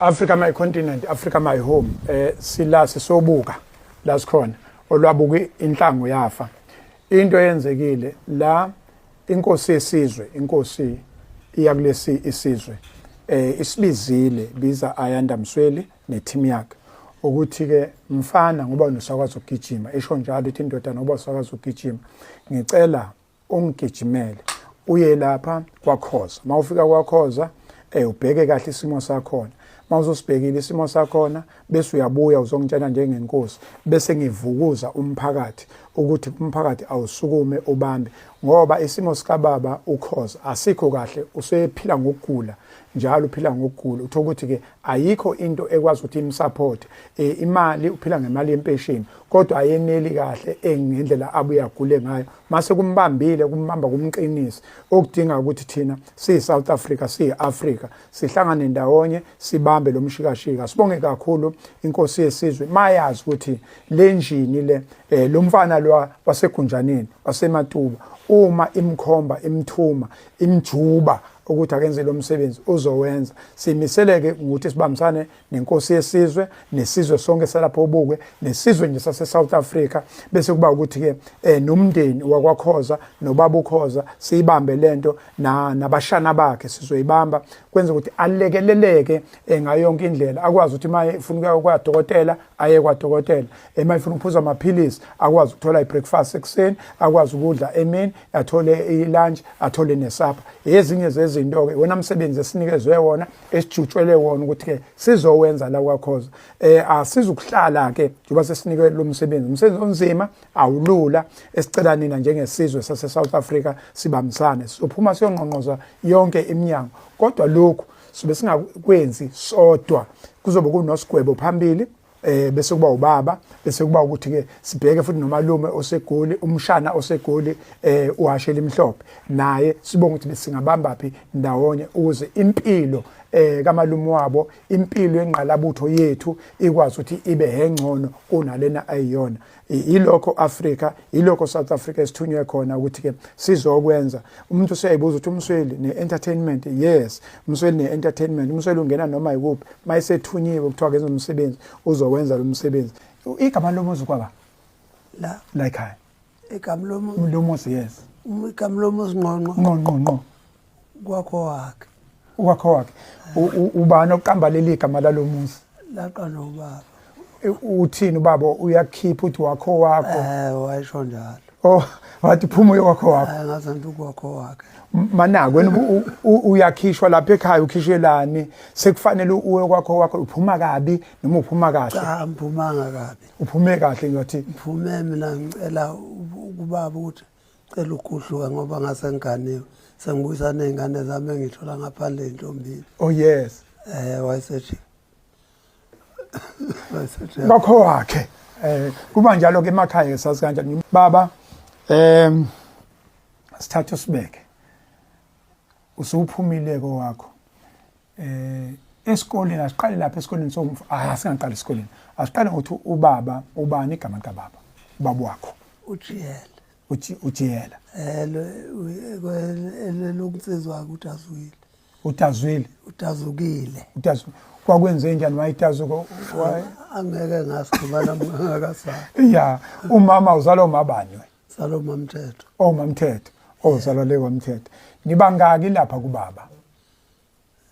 Africa my continent, Africa my home. Sila sisobuka la sikhona olwabuka inhlangu yafa. Into eyenzekile la, inkosi yesizwe, inkosi iya kulesi isizwe, isibizile, biza Ayanda Msweli neteam yakhe ukuthi ke mfana, ngoba usakwazi ukugijima, isho njalo ithi indoda, ngoba usakwazi ukugijima, ngicela ungigijimele uye lapha kwaKhoza. Mawufika kwaKhoza, ubheke kahle isimo sakhona. Mawuzosibhekile isimo sakhona, bese uyabuya uzongitshela njengenkosi, bese ngivukuza umphakathi ukuthi umphakathi awusukume ubambe, ngoba isimo sikababa uKhoza asikho kahle, usephila ngokugula njalo, uphila ngokugula. Uthola ukuthi ke ayikho into ekwazi ukuthi imsupport, imali, uphila ngemali yempesheni, kodwa ayeneli kahle ngendlela abuye agule ngayo. Mase kumbambile, kumbamba kumqinisa, okudinga ukuthi thina siyi South Africa, siyi Africa, sihlangane ndawonye, sibambe lo mshikashika. Sibonge kakhulu inkosi yesizwe mayazi ukuthi le njini le, lo mfana lo wasegunjaneni waseMatuba, uma imkhomba, imthuma, imjuba ukuthi akenze lo msebenzi, uzowenza. Simiseleke ukuthi sibambisane nenkosi yesizwe nesizwe sonke salapho obukwe nesizwe nje sase South Africa, bese kuba ukuthi ke nomndeni wakwaKhoza nobaba uKhoza siyibambe lento, na nabashana bakhe sizoyibamba, kwenza ukuthi alekeleleke ngayo yonke indlela, akwazi ukuthi maye ufuna ukuya kwadokotela aye kwadokotela, ema ifuna ukuphuza amaphilisi akwazi ukuthola ibreakfast ekuseni, akwazi ukudla emini, athole ilunch, athole nesupper. Ezinye zezinto ke wona msebenzi esinikezwe wona, esijutshwele wona ukuthi ke sizowenza la kwaKhoza. Asizukuhlala ke njengoba sesinikwe lo msebenzi, umsebenzi onzima, awulula. Esicela nina njengesizwe sase South Africa sibambisane, sizophuma siyongqongqoza yonke iminyango, kodwa lokhu sibe singakwenzi sodwa, kuzobe kunosigwebo phambili, bese kuba ubaba, bese kuba ukuthi ke sibheke futhi nomalume oseGoli, umshana oseGoli, uhashela imhlophe naye, sibonga ukuthi besingabamba phi ndawonye ukuze impilo kamalume wabo, impilo yenqalabutho yethu ikwazi ukuthi ibe hengcono kunalena ayiyona. Yilokho Africa, yilokho South Africa esithunywe khona ukuthi ke sizokwenza. Umuntu useyayibuza ukuthi uMsweli ne-entertainment. Yes, uMsweli ne-entertainment. UMsweli ungena noma yikuphi mayesethunyiwe kuthiwa kenza umsebenzi, uzokwenza lo msebenzi. Igama lomuzi kwaba la la ekhaya? Igama lomuzi? Lomuzi, yes. Igama lomuzi ngqonqo. Ngqo ngqo ngqo. Kwakho wakhe. Ukwakho wakhe. Ubani oqamba leli gama lalomuzi? Laqanjwa ubaba. Uthini ubaba, uyakhipha uthi wakho wakho? Wayisho njalo. Oh, wathi phuma uye kwakho wakho. Ngaze ngithi ukwakho wakhe. Manako wena uyakhishwa lapha ekhaya, ukhishelani? Sekufanele uye kwakho wakho, uphuma kabi noma uphuma kahle? Cha, ngiphumanga kabi. Uphume kahle ngiyothi. Ngiphume mina ngicela kubaba ukuthi cela ukugudluka, ngoba ngase ngiganiwe, sengibuyisa ney'ngane zami engithola ngaphandle ey'ntombini. Oh yes. Wayesethi kwakho wakhe. Kuba njalo ke emakhaya, sazi kanjani baba. Sithathe usibeke, usuphumile kowakho esikoleni. Asiqale lapha esikoleni. So singaqali esikoleni, asiqale ngokuthi ubaba ubani igama kababa, ubaba wakho? Ujiyela. Uthi ujiyela. Lokunsizwa ukuthi azukile. Utazwile? Utazukile. Utazu kwakwenze njani wayitazuko? Angeke ngazi ngoba nami ngingakazali. Ya, umama uzalwa umabani we? Zalo mamthetho. Oh, mamthetho. Oh, uzalwa le kwamthetho. Nibangaki lapha kubaba?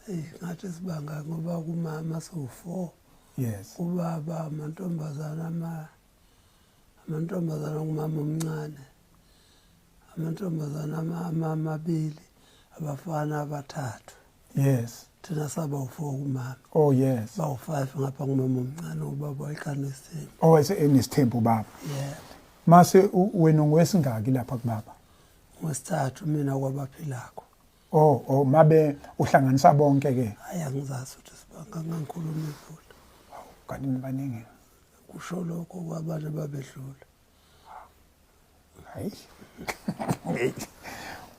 Eyi, ngathi sibanga, ngoba kumama siwu-four. Kubaba amantombazana, amantombazana kumama omncane, amantombazana amabili, abafana abathathu. Thina saba u-four kumama. Oh yes. Bawu-five ngapha kumama omncane, ubaba wayekhanda isithembu. Oh, enesithembu baba. Yebo. Mase wena ungowesingaki lapha kubaba? Ngwesithathu mina kwabaphilakho. Oh, mabe uhlanganisa bonke ke? Hayi, angizazi ukuthi sibanga, ngangikhuluma idlula. Kanti nibaningi. Kusho lokho kwabantu babedlula. Hayi.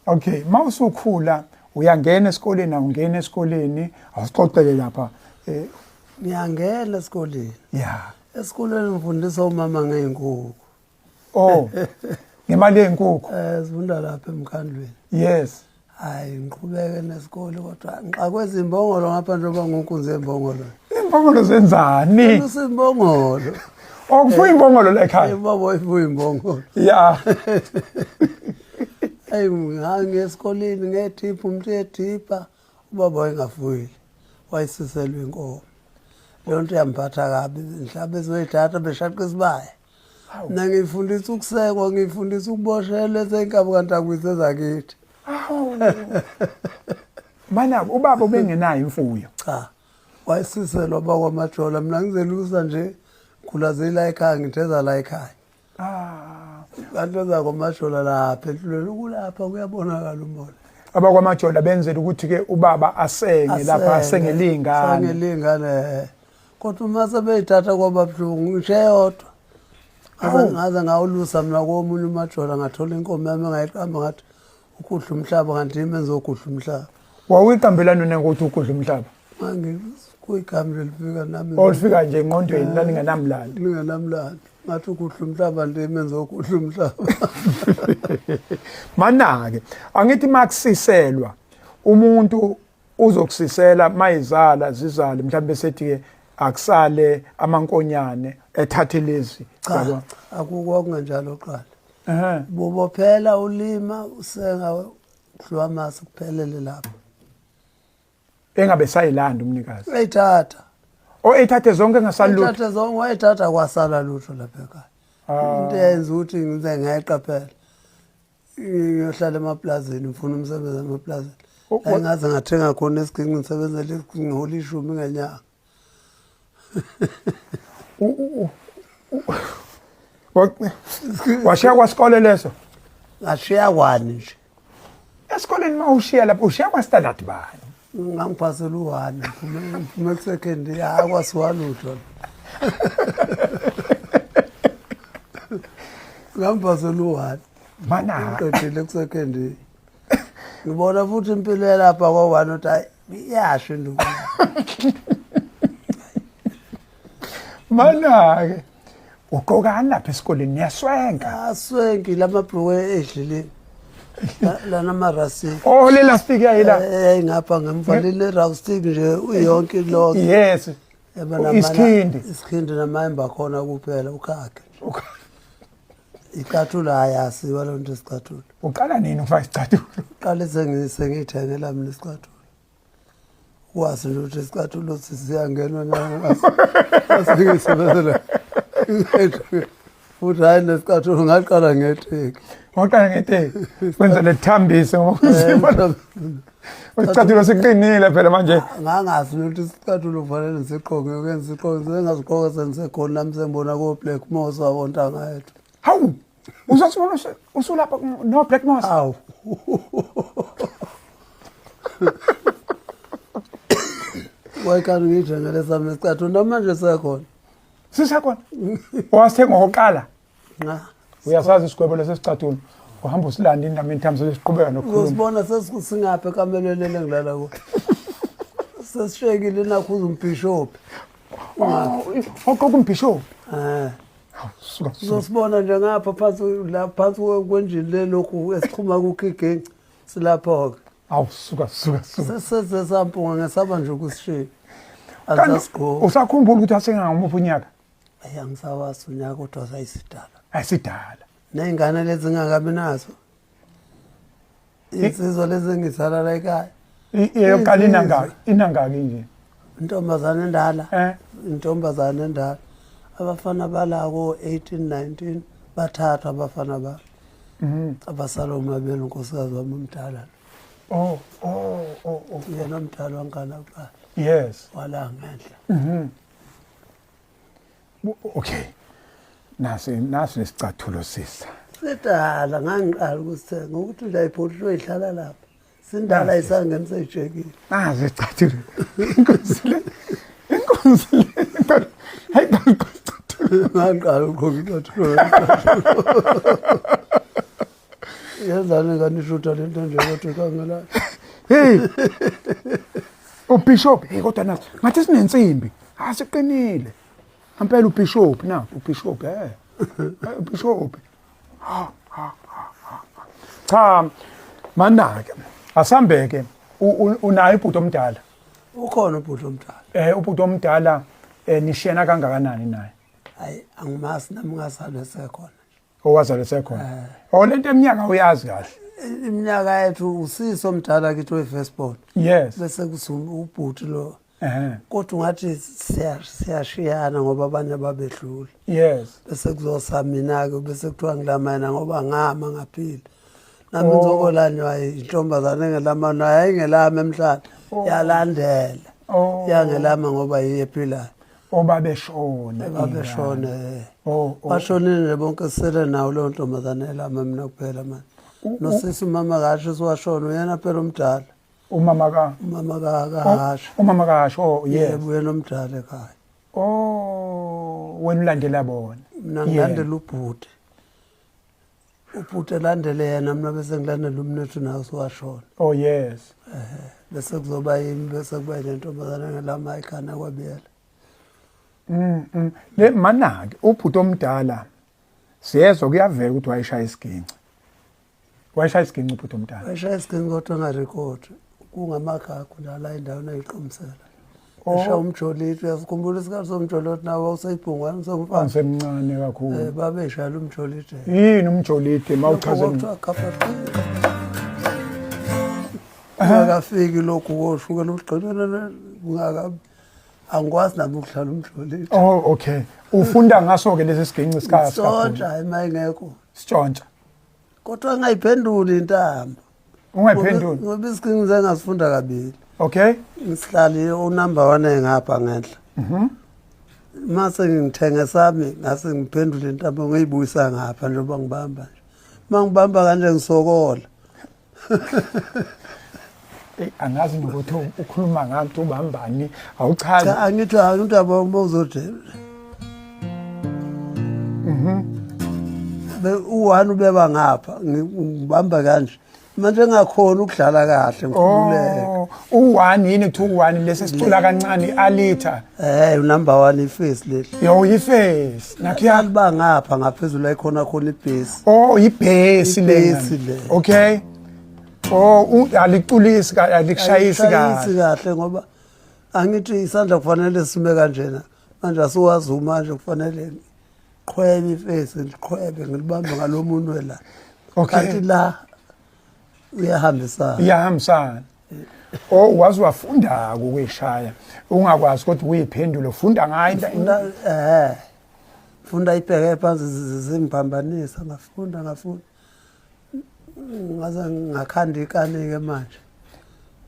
Okay, mawusukhula uyangena esikoleni, awungena esikoleni? Awusixoxele lapha. Ngiyangena esikoleni. Ya. Esikoleni ngifundisa umama ngey'nkukhu. Oh. Ngemali yenkukhu. Sifunda lapha emkhandlweni. Yes. Hayi, ngiqhubeke nesikole kodwa ngixakwe izimbongolo ngapha njengoba ngunkunzi yembongolo. Imbongolo zenzani? Usimbongolo. Okufuya imbongolo la ekhaya. Ubaba wayifuya imbongolo. Ya. Eyi ngangiya esikoleni ngethipha umuntu ethipha ubaba wayengafuyile wayisiselwa inkomo. Leyo nto yamphatha kabi mhlawumbe bezoyithatha beshaqa isibaya. Mina ngifundisa ukusekwa ngifundisa ukuboshelwa esenkabi kanti akuyise zakithi. Mana ubaba ubengenayo imfuyo. Cha. Wayesiselwa bakwamajola mina ngizelusa nje ngikhulazela ekhaya ngitheza la ekhaya. Ah. Kanti ezakwamajola lapha enhlulweni ukulapha kuyabonakala umbona. Abakwamajola benzela ukuthi ke ubaba asenge lapha asengele ingane. Asengele ingane. Kodwa uma sebeyithatha kwaba buhlungu ngisho eyodwa. Ngaze ngaze ngawulusa mina komunye umajola ngathola inkomo yami ngayiqamba ngathi ukudla umhlaba kanti yimi engizogudla umhlaba. Wawuyiqambelani wena ngokuthi ukudla umhlaba? Kuyigama lelifika nami. Olifika nje engqondweni lalingenamlando. Lingenamlando. Ngathi ukudla umhlaba nje yimi engizogudla umhlaba. Mana-ke angithi makusiselwa umuntu uzokusisela mayizala zizale mhlawumbe sethi ke akusale amankonyane ethathe lezi cha akukho kungenjalo qala ehe bubophela ulima usenga kudliwa amasi kuphelele lapho engabe sayilanda umnikazi uyayithatha o ethathe zonke engasali lutho ethathe zonke wayithatha kwasala lutho lapha ekhaya ah. Into eyenza ukuthi ngize ngeqa phela ngiyohlala emaplazini ngifuna umsebenzi emaplazini la ngaze ngathenga khona esiginci ngisebenzela isiginci ngihola ishumi ngenyanga. Washiya kwasikole leso? Ngashiya kwani nje. Esikoleni uma ushiya lapho ushiya kwa-standard bani? Ngangiphasela u-one ngiphume ku-second hayi kwasiwa lutho. Ngangiphasela u-one. Mana. Ngiqedile ku-second. Ngibona futhi impilo yalapha kwa-one ukuthi hayi iyasho induku. Mana-ke ugqokani lapha esikoleni niyaswenka? Aswenki lamabhulukwe edlileni. Lana amarasiki. Oh le lastic yayila. Eh ngapha ngemva lile rustic nje uyonke lonke. Yes. Isikhindi. Isikhindi namayemba khona kuphela ukhakhe. Icathulo hayi asiwa lonto isicathulo. Uqala nini ukufaka isicathulo? Uqale sengiyithengela mina isicathulo. Wazi nje ukuthi isicathulo siyangena nasengisebenzela. Futhi hayi nesicathulo ngaqala ngeteki. Waqala ngeteki. Kwenza lethambise ngoba isicathulo siqinile phela manje. Ngangazi ukuthi isicathulo kufanele ngisigqoke ngiyoke ngisigqoke sengasigqoka sengisekhona nami sengibona ko-Black Moss wabontanga yethu. Hawu! Uzosibona usulapha no Black Moss. Hawu. Wayekani ngiyithengele sami isicathulo namanje sekhona. Sisekhona. Wasithenga ngokuqala. Nqa. Uyasazi isigwebo lesi sicathulo. Uhamba usilanda in the meantime sesiqhubeka nokukhuluma. Uzosibona sesingaphi ekamelweni elengilala kulo. Sesishekile nakho uzumbhishophi. Oqoka umbhishophi. Eh. Suka. Uzosibona nje ngapha phansi la phansi kwenjini le lokhu esiqhuma kukhigenci silapho-ke. Awu suka suka suka. Seseze sampunga ngesaba nje ukusishiya. Kanti Asasigqoki. usakhumbula ukuthi wasengangamuphi unyaka? Ayi angisawazi unyaka kodwa sayisidala. Ayisidala. Ney'ngane lezi ngingakabi nazo. Insizwa lezi engizala la ekhaya. Eyokuqala inangaki? Inangaki nje? Intombazane endala. Eh. Intombazane endala. Abafana bala ko-18 19 bathathu abafana ba. Abasala omabili unkosikazi wami omdala. Oh, oh, oh, oh. Yena omdala wangana kuqala. Yes. Wala ngenhla. Okay. Nasi nasi nesicathulo sisa. Sidala ngangiqala ukusithenga ukuthi nje ayibhodlwe ihlala lapha. Sindala isangene seyijekile. Nazi isicathulo. Inkosi le. Inkosi le. Hayi isicathulo. Ngangiqala ukugqoka icathulo. Yenzani ngani ishutha lento nje kodwa kangela. Hey. Ubishop, hey kodwa nathi ngathi sinensimbi. Asiqinile. Ampela ubishop na, ubishop eh. Ubishop. Ha ha ha. Cha manake. Asambeke unaye ubhuti omdala? Ukhona ubhuti omdala. Ubhuti omdala nishiyana kangakanani naye? Hayi, angimazi nami, ngazalwa esekhona. Owazalwa esekhona. Oh, lento eminyaka uyazi kahle. Iminyaka yethu, usisi omdala kithi we-firstborn. Bese kuthi ubhuti lo. Kodwa ungathi siyashiyana ngoba abanye babedlula. Bese kuzosa mina-ke, bese kuthiwa ngilama yena ngoba ngama ngaphila. Nami ngizokolanywa intombazane engelama nayo, yayingelama emhlane. Yalandela. Yangelama ngoba yiyo ephilayo. Obabeshona. Babeshona. Bashonile nje bonke, sisele nawo leyo ntombazane elama mina kuphela manje. Nosisi umama kasho siwashona, uyena phela omdala. Umama ka? Umama kaHasha. Umama kaHasha, oh yes. Yebo, uyena omdala ekhaya. Oh, wena ulandela bona. Mina ngilandela ubhuti. Ubhuti elandele yena, mina bese ngilandela umnethu nawe siwashona. Oh yes. Bese kuzoba yimi, bese kuba ile ntombazane ngelama ekhana kwabiyela. Le manake ubhuti omdala siyezwa kuyavela ukuthi wayeshaya isiginci. Wayeshaya isiginci ubhuti omdala. Wayeshaya isiginci kodwa engarekhodi. Kungamagagu la endaweni ayiqomsela. Eshaya umjolito, uyasikhumbula isikhathi somjolito nawe wawuseyibhungwane usengumfana. Ngisemncane kakhulu. Babeshayela umjolito. Yini umjolito mawuchaze? Kuthiwa khapha. Kungakafiki lokhu koshukela ugqibelele kungaka angikwazi nami ukudlala umjolito. Oh okay. Ufunda ngaso ke lesi siginci sika Sitshontsha ima ingekho. Sitshontsha. Kodwa ngayiphenduli intambo. Ungayiphenduli. Ngoba isiginci sengasifunda kabili. Okay. Ngisihlali unumber 1 ngapha ngenhla. Mase ngithenge sami ngase ngiphendule intambo ngiyibuyisa ngapha njengoba ngibamba nje. Mangibamba kanje ngisokola. Ey, angazi nokuthi ukhuluma ngani, ubambani, awuchazi. Cha, angithi angithi abo uzothi. Be u1 ubeba ngapha ngibamba kanje. Manje ngakhona ukudlala kahle ngikhululeke. Oh, u1 yini kuthiwa u1 lesi sicula kancane alitha. Unumber 1 iface leli. Yo, iface. Nakhiya Yaliba ngapha ngaphezulu ayikhona khona ibase. Oh, ibase le. Ibase le. Okay. Oh, aliculisi alikushayisi kahle. Kahle ngoba angithi isandla kufanele sime kanjena. Manje asiwazi manje kufanele qhwebe iface ngiqhwebe ngilibambe ngalomunwe la. Okay. Kanti la uyahambisana. Iyahambisana. Oh, wazi wafunda ukuyishaya. Ungakwazi kodwa ukuyiphendula, ufunda ngayo into. Funda Funda ibheke phansi zingiphambanisa, ngafunda ngafunda. Ngaze ngakhanda ikani ke manje.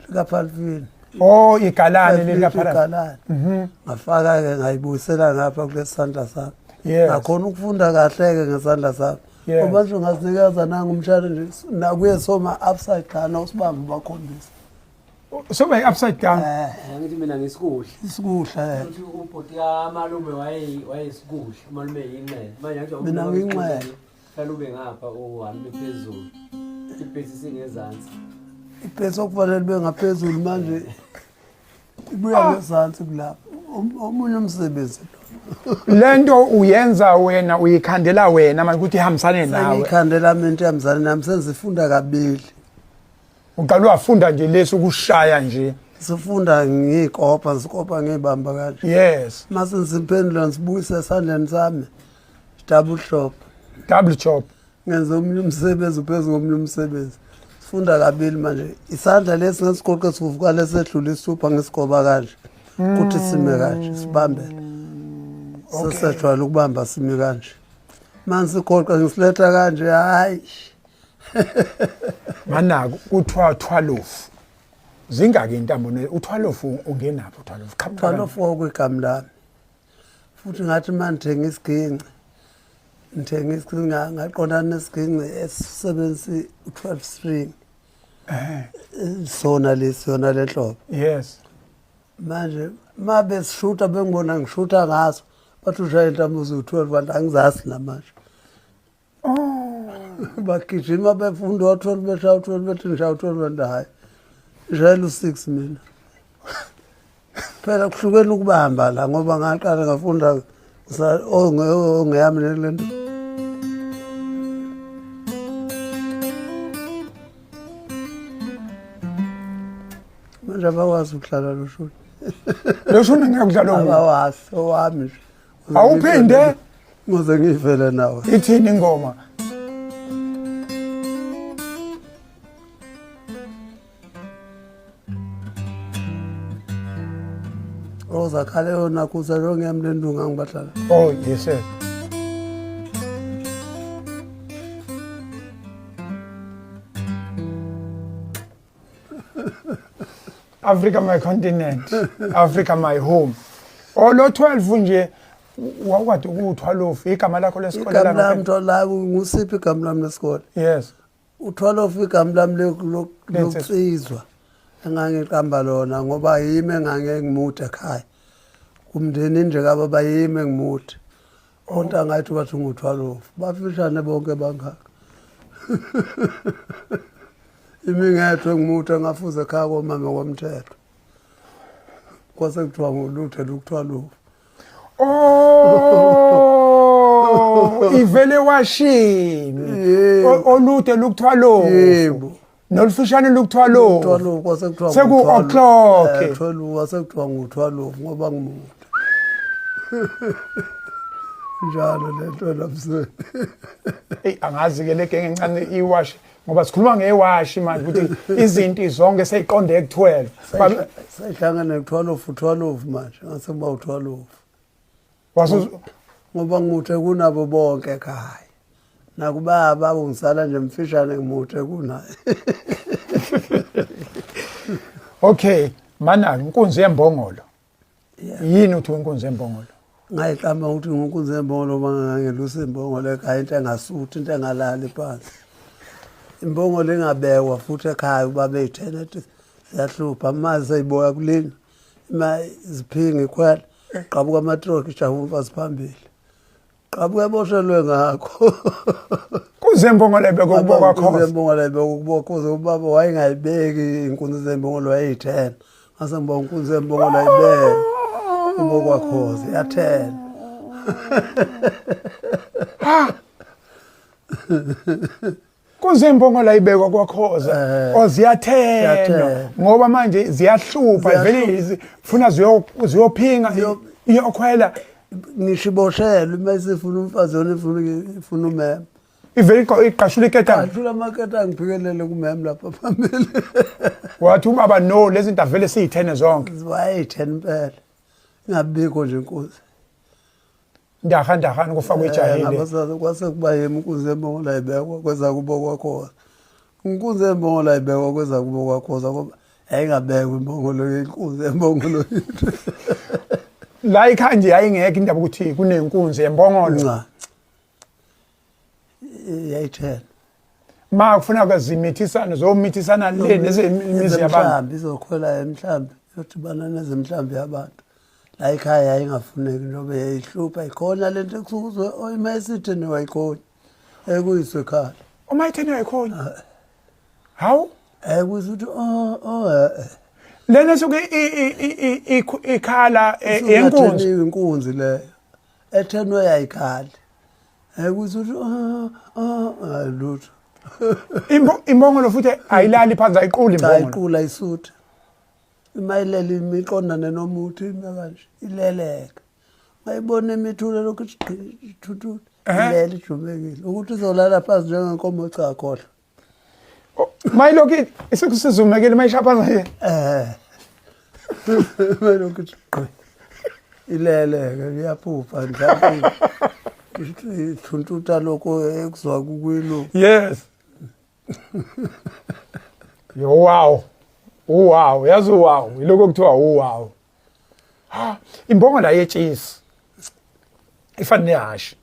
Lika Palvin. Oh, igalane lika Palvin. Igalane. Ngafaka ke ngayibuyisela ngapha kulesandla sami. Yes. Ngakhona ukufunda kahle ke ngesandla sami. Yes. Ngoba nje ungazinikeza nanga umshana nje nakuye soma upside down usibambe bakhombisa. Soba upside down. Angithi mina ngisikudla. Isikudla. Uthi ubhuti kamalume wayeyisikudla, umalume yinxele. Manje nje Mina ngiyinxele. Hlala ube ngapha uhambe phezulu. Ibhesi singezansi. Ibhesi okufanele ibe ngaphezulu manje ibuya ngezansi kulapha. Omunye umsebenzi lo. Lento uyenza wena, uyikhandela wena manje ukuthi ihambisane nawe. Sengiyikhandela mina into ihambisane nami, sengifunda kabili. Uqala wafunda nje lesi ukushaya nje. Sifunda ngiyikopa, sikopa ngiyibamba kanje. Yes. Mase ngisiphendula ngisibuyise esandleni sami. Double chop. Double chop. Ngenza omunye umsebenzi uphezu komunye umsebenzi. Sifunda kabili manje. Isandla lesi ngesigoqe sivuka lesedlula isithupha ngesigoba kanje. Kuthi sime kanje sibambe. Sesejwayele ukubamba sime kanje. Manje sigoqa ngisiletha kanje hayi. Manako kuthiwa thwalofu. Zingaki intambo ne uthwalofu ungenaphi uthwalofu? Qhamuka. Thwalofu okwegama lami. Futhi ngathi manje ngithenga isiginci. Ngithenga isiginci ngaqondana nesiginci esisebenzisa u12 string. Sona lesi yona lenhlobo. Yes. Manje mabe sishuta bengibona ngishuta ngaso bathi ushaya intambo zu12 kanti angizazi namanje. Oh. Bagijima befunda u12 beshaya u12 bethi ngishaya u12 kanti hayi. Ngishayela u6 mina. Phela kuhlukene ukubamba la ngoba ngaqala ngafunda ongeyami lento. Manje abakwazi ukudlala lo shuni. Lo shuni ngeke udlalwe umuntu. Abawazi owami nje. Awuphinde? Ngoze ngivele nawe. Ithini ingoma? Ozakhale yona kuze lo ngiyamlendunga ngibadlala. Oh yes sir. Africa my continent, Africa my home. Oh lo 12 nje wawukade ukuthwalofu igama lakho lesikole Igama lami thola ngusiphi igama lami lesikole? Yes. Uthwalofu igama lami lokunsizwa engangiqamba lona ngoba yimi engangengimude ekhaya. Kumndeni nje kababa yimi engimude. Ontanga yethu bathi nguthwalofu. Bafishane bonke bangaka. Imingethwe ngimude ngafuze ekhaya komama kwamthetho. Kwase kuthiwa ngoluthe lukuthwalofu. Oh, ivele washini. Olude lukuthwalofu. Yebo. Nolufushane lukuthwalofu. Uthwalofu kwase kuthiwa Seku o'clock. Thwalofu kwase kuthiwa nguthwalofu ngoba ngimude. Njalo lento lamsweni. Ey angazi ke le genge encane iwashi ngoba sikhuluma ngewashi manje ukuthi izinto zonke seyiqonde ku-12. Seyihlangene kuthwalofu uthwalofu manje ngase kuba uthwalofu. Wasu Ngoba ngimuthe kunabo bonke ekhaya. Nakubaba ungisala nje mfishane ngimuthe kunaye. Okay, mana inkunzi yembongolo. Yini uthi inkunzi yembongolo? Ngayiqamba ukuthi ngunkunzi yembongolo ngoba ngangelusa imbongolo ekhaya into engasuthi into engalali phansi. Imbongolo ingabekwa futhi ekhaya ubaba eyithena ethi ziyahlupha amazi seyiboya kulinywa. Ima ziphinga ikhwela qabuka amatroki ijaha umfazi phambili. Qabuka eboshelwe ngakho. Inkunzi yembongolo ibekwa kubo Inkunzi kwakho. yembongolo ibekwa kubo khoza ubaba wayengayibeki inkunzi zembongolo wayeyithena. Ngase ngiba inkunzi yembongolo ayibeke kubo kwakhoza yathena. Inkunzi yembongolo ayibekwa kwakhoza. Eh. O ziyathenwa Ziyathenwa. ngoba manje ziyahlupha vele funa ziyophinga iyokhwela Ngisho iboshelwe uma isifuna umfazi yona ifuna umema. Ivele iqashula iketanga. Qashula amaketanga ngiphikelele kumem lapha phambili. Wathi ubaba no lezi zinto avele siyithene zonke. Wayeyithena impela. Ingabikho nje inkunzi. Ndaha ndahani kufakwe ijahile. Ngabasaza kwase kuba yimi inkunzi yembongolo ayibekwa kweza kubo kwakhoza. Inkunzi yembongolo ayibekwa kweza kubo kwakhoza ngoba yayingabekwa imbongolo inkunzi yembongolo. La ikhanje yayingekho indaba ukuthi kunenkunzi yembongolo. Nca. Yayithena. Ma kufuna kwazimithisana zomithisana le nezemizi yabantu. Ezemhlambi izokhwela emhlambi yodibana nezemhlambi yabantu. La ekhaya yayingafuneki njengoba yayihlupha ikhona lento ekusuke ima esitheni wayikhona. Ekuyiswe ekhaya. Uma itheni wayikhona. Hawu? Ekuyiswe ukuthi oh oh eh. Lena suke ikhala yenkunzi. Inkunzi leyo. Ethenwe yayikhali. Ekuyiswe ukuthi oh oh lutho. Imbongolo futhi ayilali phansi ayiquli Cha imbongolo. iqula isutha. Imayilele imiqondane nomuthi ime kanje ileleka. Mayibona imithule lokhu ithuthu ilele ijumekile ukuthi izolala phansi njengenkomo cha khohlwa. Mayilokhu isikusizumekile mayishaya phansi nje. Eh. Mayilokhu ithi gqi. Ileleke iyaphupha mhlawumbe. Ithuntuta lokho ekuzwa kukwilu. Yes. Yo wow. Wow, yazi wow, iloko kuthiwa wow. Ha, imbongolo ayetshisi. Ifana nehashi.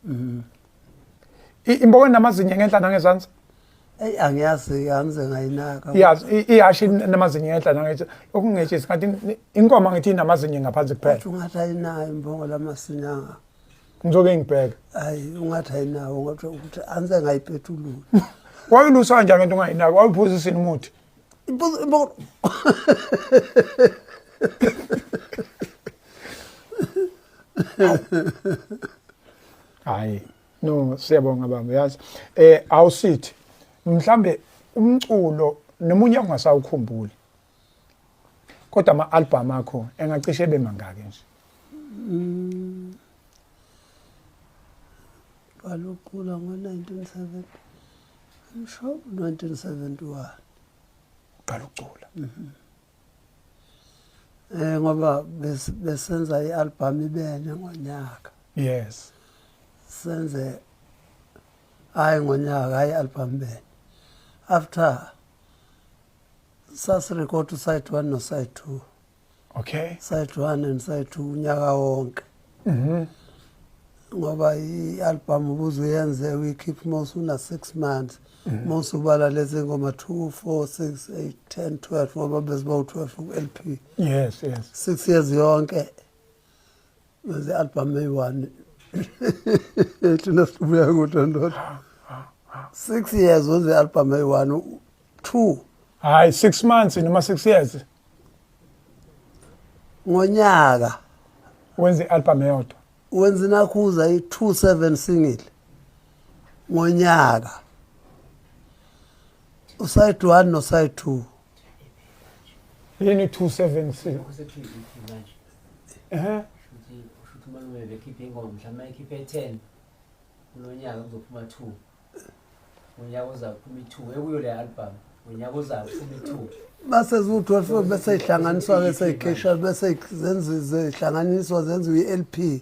Imbongolo namazinyo ngenhla nangezansi. Eyi angiyazi angize ngayinaka. Yazi ihashi namazinyo ngenhla nangezansi. Okungetshisi ngathi inkomo ngithi inamazinyo ngaphansi kuphela. Ungathi ayinayo imbongolo amasinyanga. Ngizoke ngibheke. Hayi ungathi ayinawo ngathi ukuthi angize ngayipetulula. Wayilusa kanjani into ongayinaki? Wawuphuzisini umuthi? Imbongolo. Hayi. No, siyabonga baba yazi. Awusithi mhlambe umculo nomunye ongasawukhumbuli. Kodwa ama album akho engacishe ebe mangaki nje? Qala ukucula ngo-1970, ngisho 1971. Uqala ukucula. Ngoba besenza i-album ibene ngonyaka. Yes. Senze hayi ngonyaka, hayi i-album bene. After sasirecord side 1 no side 2. Okay. Side 1 and side 2 unyaka wonke. Ngoba i-album ubuze uyenze uyikhiphe uma usuna 6 months. Uma usubala lezi ngoma 2 4 6 8 10 12 ngoba beziba u12 ku-LP. Yes. 6 years yonke. Wenze i-album eyi-1. Thina sibuya kude ndoda. 6 years wenze i-album eyi-1 2 Hayi 6 months noma 6 years ngonyaka. Wenze i-album eyodwa. Wenza inakhuza i-27 single ngonyaka. Uside 1 no side 2. Yini 276? Kusethu EP manje. Ehhe. Shuthi shuthi umalume bekhiphe ingoma mhlawumbe ayikhiphe 10. Kulonyaka kuzophuma 2. Ngonyaka ozayo kuphuma i2 ekuyo le album. Ngonyaka ozayo kuphuma i2. Base ziwu-12 bese ihlanganiswa bese ikhishwa bese zenziwe zihlanganiswa zenziwe i-LP.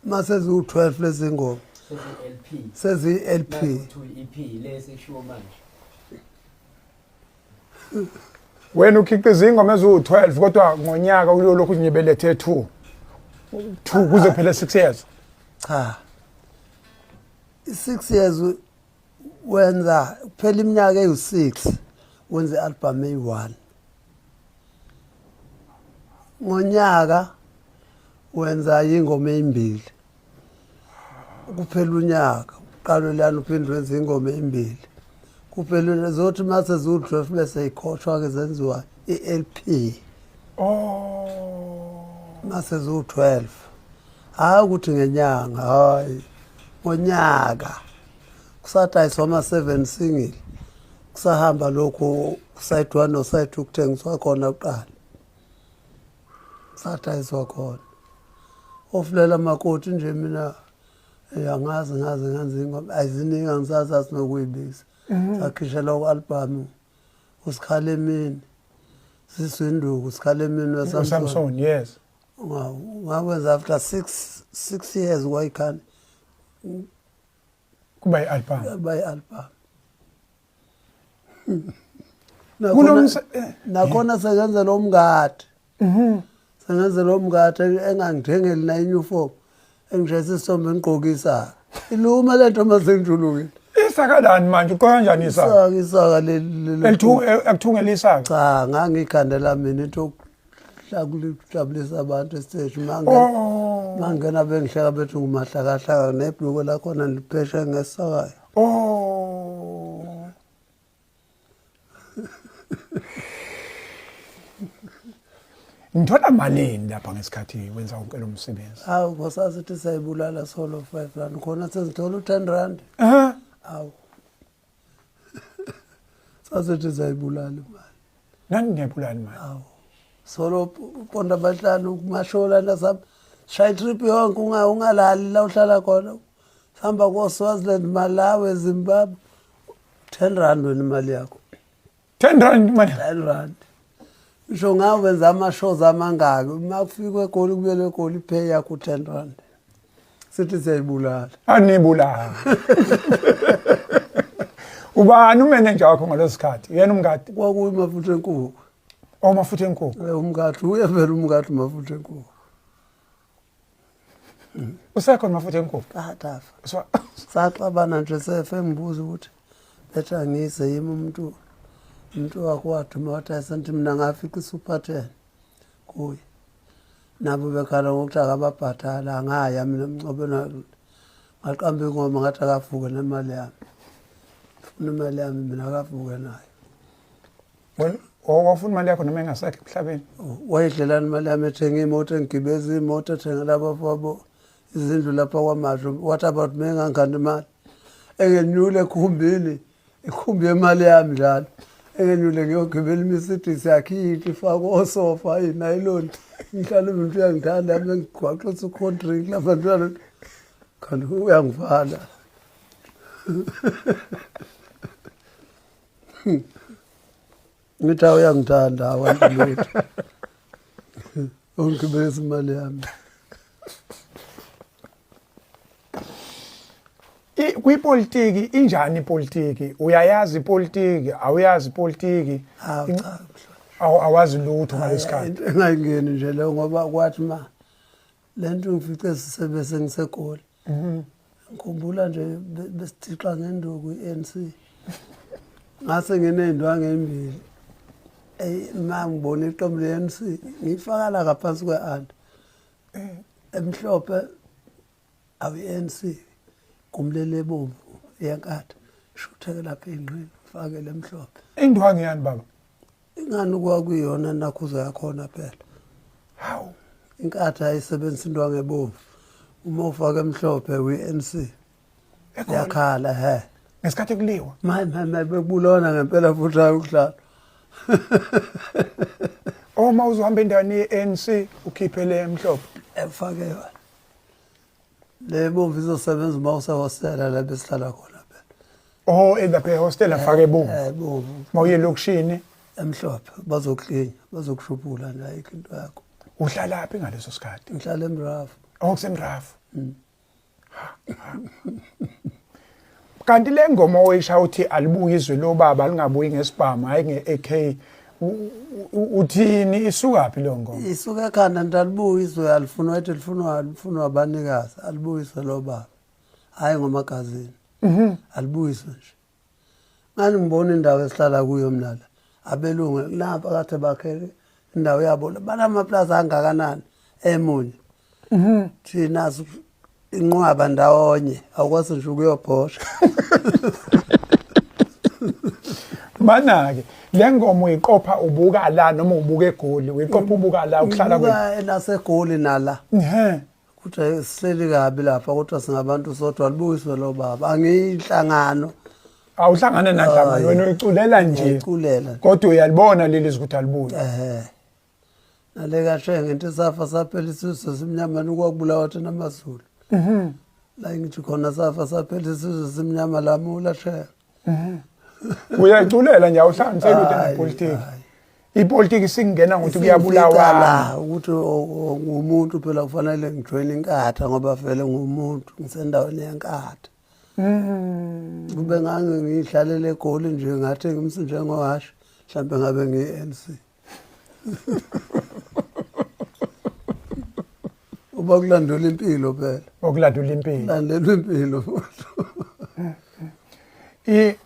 Mase ziwu-12 lezi ngoma. Sezi LP. Sezi-LP. Manje EP lesi eshiwo manje. Wena ukhiqiza ingoma eziwu-12 kodwa ngonyaka uyolokhu unyibelethe 2. 2 kuze phela 6 years. Cha. I-6 years wenza kuphela iminyaka ewu-6 wenza i-album eyi-1. Ngonyaka wenza ingoma ezimbili. Kuphela unyaka uqalwe lana uphinde wenze ingoma ezimbili. Kuphela zothi mase ziwu-12 bese ikhotshwa ke zenziwa i-LP. Oh. Mase ziwu-12. Hayi ukuthi ngenyanga, hayi ngonyaka. Kusadayiswa ama-7 single. Kusahamba lokhu side 1 no side 2 kuthengiswa khona kuqala. Sadayiswa khona. Ofulela makoti nje mina angazi ngaze ngenza ingoma ayiziningi angisazi sinokuyibiza. Sakhishela ku-album usikhala emini. Siswinduku sikhala emini weSamson. Samson, yes. Ngawenza after 6 years kwayikhani Kuba i-album. by album. Nakhona sengenzela umngadi. Sengenzela umngadi engangithengeli na uniform. Engishayisa isithombe engigqokisa. Iluma lento mase ngijulukile. Isaka lani manje uqoka kanjani isaka? Isaka isaka leli. Elithungela isaka. Cha, ngangikhandela mina into yokuhlakujabulisa abantu estage mangena. Oh. Mangena bengihleka bethi ngumahlakahlaka nebhluko lakhona lipheshe ngesakayo. Oh. Ngithola malini lapha ngesikhathi wenza wonke lo msebenzi? Hawu ngosasithi sayibulala solo 5 rand khona sezithola u10 rand. Eh? Hawu. Sasithi sayibulala imali. Nani niyabulala imali? Hawu. Solo uponda abahlanu kumashola nasam shaya trip yonke ungalali la uhlala khona. Sihamba ko Swaziland, Malawi, Zimbabwe. 10 rand wena imali yakho. 10 rand imali. 10 rand. Ngisho ngawenza ama-shows amangaki uma kufikwa eGoli kubuyelwe eGoli ipay yakho u-10 rand. Sithi siyayibulala. Anibulala. Ubani umanager wakho ngaleso sikhathi? Yena umngadi. Kwakuyi mafutha enkukhu. Oh, mafutha enkukhu. Umngadi uye vele umngadi mafutha enkukhu. Usekhona mafutha enkukhu? Kade afa. Saxabana nje sefe ngibuza ukuthi betha ngize yimi umuntu wakho waduma wathi asenthi mina ngafica i-super 10 kuye. Nabo bekhala ngokuthi akababhadala angaya mina emncobeni ngaqamba ingoma ngathi akavuke nemali yami. Ufuna imali yami mina akavuke nayo. Wena wawufuna imali yakho noma engasekho emhlabeni? Wayidlelana imali yami ethenga imoto engigibeza imoto ethengela abafowabo izindlu lapha kwaMashu. What about me engangikhanda imali? Engenyule ekhumbini, ikhumbi yemali yami njalo. Engenyule ngiyogibela iMercedes yakhe iyinhle ifakwe osofa inayiloni. Ngihlale umuntu uyangithanda nami ngigwaqisa u-cold drink labantwana kanti uyangivala. Ngithi awu uyangithanda awanti lutho. Ungigibelisa imali yami. Kwipolitiki injani ipolitiki? Uyayazi ipolitiki, awuyazi ipolitiki? Hawu cha. Awazi lutho ngalesikhathi. Into engayingeni nje leyo ngoba kwathi ma le nto ngifice sisebe sengiseGoli. Ngikhumbula nje besithixa ngenduku i-ANC. Ngase nginey'ndwangu ey'mbili. Eyi ma ngibona iqembu le-ANC ngiyifaka la ngaphansi kwe-anda. Emhlophe awu-ANC kumlele ebomvu yenkatha shutheke lapha ey'nqini fake le mhlophe. Indwangu yani baba? Ingani kwakuyiyona nakhuza yakhona phela. Hawu. Inkatha ayisebenzisa indwangu ebomvu. Uma ufake emhlophe kwi-ANC yakhala he. Ngesikhathi kuliwa. Maye maye maye bekubulona ngempela futhi hayi ukudlala. Uma uzohamba endaweni ye-ANC ukhiphe le emhlophe. Efake yona. Le bomvu izosebenza uma usehostela la besihlala khona phela. Oh, elapha ehostela afake ebomvu. Eh bomvu. Uma uye elokishini emhlophe bazoklinya bazokushubhula nje ayikho into yakho. Uhlalaphi ngaleso sikhathi? Ngihlala eMrafu. Oh, kuseMrafu. Kanti le ngoma oyisha uthi alibuyi izwe lobaba lingabuyi ngesibhamu hayi nge-AK uthini isukaphi leyo ngoma? Isuka ekhanda nje alibuyi izwe alifunwa ethi lifunwa lifunwa abanikazi alibuyiswe lobaba. Hayi ngomagazini. Alibuyiswe nje. Ngani ngibona indawo esihlala kuyo mina la. Abelungu napa kade bakhe indawo yabo banamaplaza angakanani emunye. Thina inqwaba ndawonye awukwazi nje ukuyobhosha. Mana-ke le ngoma uyiqopha ubuka la noma ubuka eGoli uyiqopha ubuka la ukuhlala kwenu? Ubuka elaseGoli nala. Ehhe. Kodwa sihleli kabi lapha kodwa singabantu sodwa libuyiswe lo baba. Angiyinhlangano. Awuhlangane nanhlangano wena uyiculela nje. Ngiyiculela. Kodwa uyalibona leli zwi ukuthi alibuyi. Ehhe. Nale kaShenge into safa saphela isizwe simnyama nukwakubulawa thina amaZulu. La ngithi khona safa saphela isizwe simnyama lamula Shenge. Uyayiculela nje awuhlanganiseli lutho Hayi, nepolitiki. hayi. Ipolitiki singena ngokuthi Isimfica kuyabulawa. la ukuthi ngumuntu phela kufanele ngijoyine inkatha ngoba vele ngumuntu ngisendaweni yenkatha. Kube ngange ngihlalele eGoli nje ngathi ngimsi njengohashi mhlambe ngabe ngiyi-ANC. Uba kulandela impilo phela. Okulandela impilo. Landela impilo futhi. I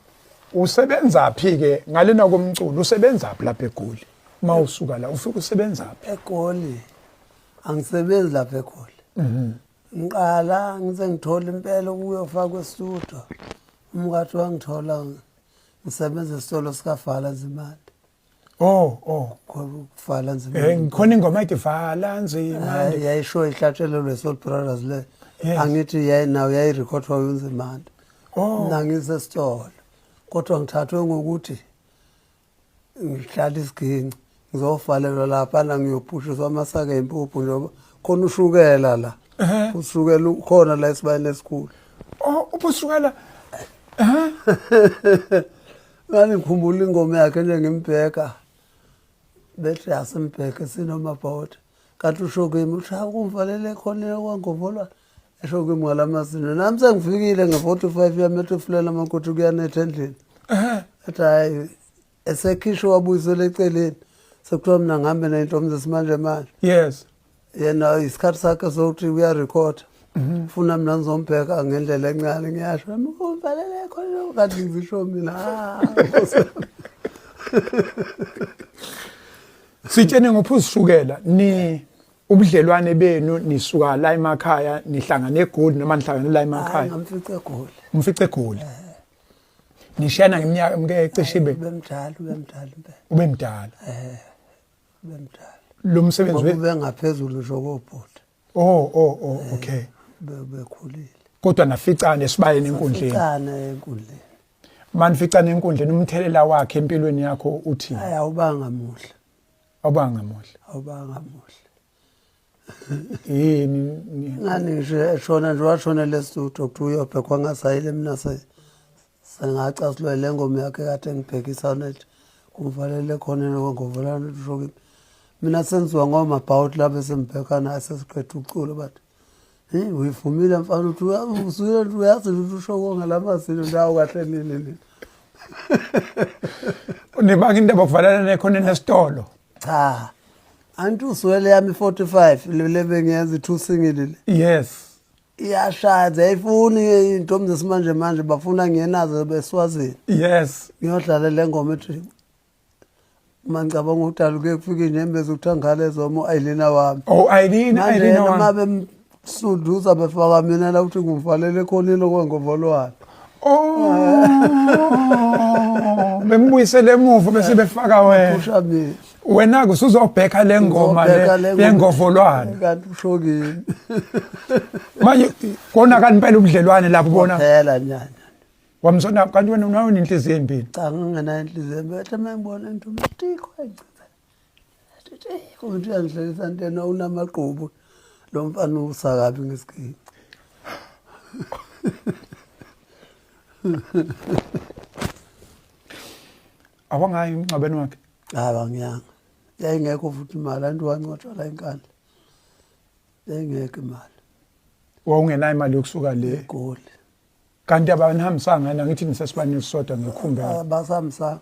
usebenza phi ke ngalena komculo usebenza phi lapha eGoli? Uma usuka la ufika usebenza phi? EGoli angisebenzi lapha eGoli. Ngiqala ngize ngithola impela ukuyofakwa estudio. Umkathi wangithola ngisebenza esitolo sikaFala Nzimande. Oh oh. Vala Nzimande. Ngikhona ingoma ethi Vala Nzimande. Yayisho ihlatshelelwe Soul Brothers le. Yes. Angithi yayinawo yayirekhodwa uNzimande. Oh. Mina ngisesitolo. Kodwa ngithathwe ngokuthi ngihlala isiginci ngizovalelwa lapha ngiyophushiswa amasaka empuphu njengoba khona ushukela la. Ushukela ukhona la esibayeni esikhulu. Oh, uphusukela. Ngani ngikhumbula ingoma yakhe nje ngimbheka. Bethi asimbheke sinomabhawoti. Kanti usho kimi uthi akumvalele khona kwangovolwa. Esho kimi ngalamazino. Nami sengifikile nge-45 yami ethi ufulela amakuthi kuyanetha endlini. Ethi hayi esekhishwa wabuyiselwa eceleni. Sekuthiwa mina ngihambe ney'ntombi zesimanje manje. Yes. Yena isikhathi sakhe sokuthi uyarekhoda. Funa mina ngizombheka ngendlela encane ngiyasho nami umvalele khona kanti ngizisho mina. Ah, Nkosi yami. Sitshene ngophuzishukela ni ubudlelwane benu nisuka la emakhaya nihlangane eGoli noma nihlangane la Hayi emakhaya ngamfica eGoli. umfice eGoli. Nishiyana ngeminyaka mke cishe ibe Ubemdala ubemdala impela. ube mdala. Ubemdala. Lo msebenzi we Ngoba ubengaphezulu nje kobhuti. Oh oh oh okay. Bekhulile. Kodwa naficana esibayeni enkundleni. Saficana enkundleni. Manificana enkundleni umthelela wakhe empilweni yakho uthini? Hayi awubanga muhle. Awubanga muhle. Awubanga muhle. Yini ngani ngisho eshona nje washonela estudio kuthiwa uyobhekwa ngasayile mina sengacasulwa le ngoma yakhe kade ngibhekisana ethi kumvalele khona ngovalana usho kimi mina senziwa ngomabhawuti lapho esembheka naye sesiqeda ukucula bathi hey uyivumile mfana uthi usuyile uyazi ukuthi usho konke la mazilo ndawo kahle nini nini nibanga indaba kuvalana nekhona nesitolo cha anti uswele yami 45 le bengiyenza i-two single le yes iyashaya ziyayifuni iy'ntombi zesimanje manje bafuna ngiyenazo beswazini yes ngiyodlala le ngoma ethi uma ngicabanga udala kuye kufika iy'nyembezi ukuthi angale zoma u-ayilina wami oh Irene manje Irene yena wami uma bemsunduza befaka mina la ukuthi ngimvalele ekhoneni okwengovolwane oh bembuyisele emuva bese befaka wena phusha mina wena ke usuzobheka le ngoma Ngizobheka le le ngoma. yengovolwane kanti usho kimi manje konakala impela ubudlelwane lapho bona phela nyanya wamzona kanti wena unayo nenhliziyo embi cha ngingenayo inhliziyo embi ethe uma ngibona into tiko engichitha tiko into uyangihlekisa ntena unamagqubu lo mfana usakabi ngesiginci awangayi emngcwabeni wakhe hayi angiyanga yayingekho futhi imali anti wancotshwa la inkandla yayingekho imali wawungenayo imali yokusuka le egoli kanti abanihambisanga yena ngithi nisesibani esisodwa ngekhumbi ah, basihambisanga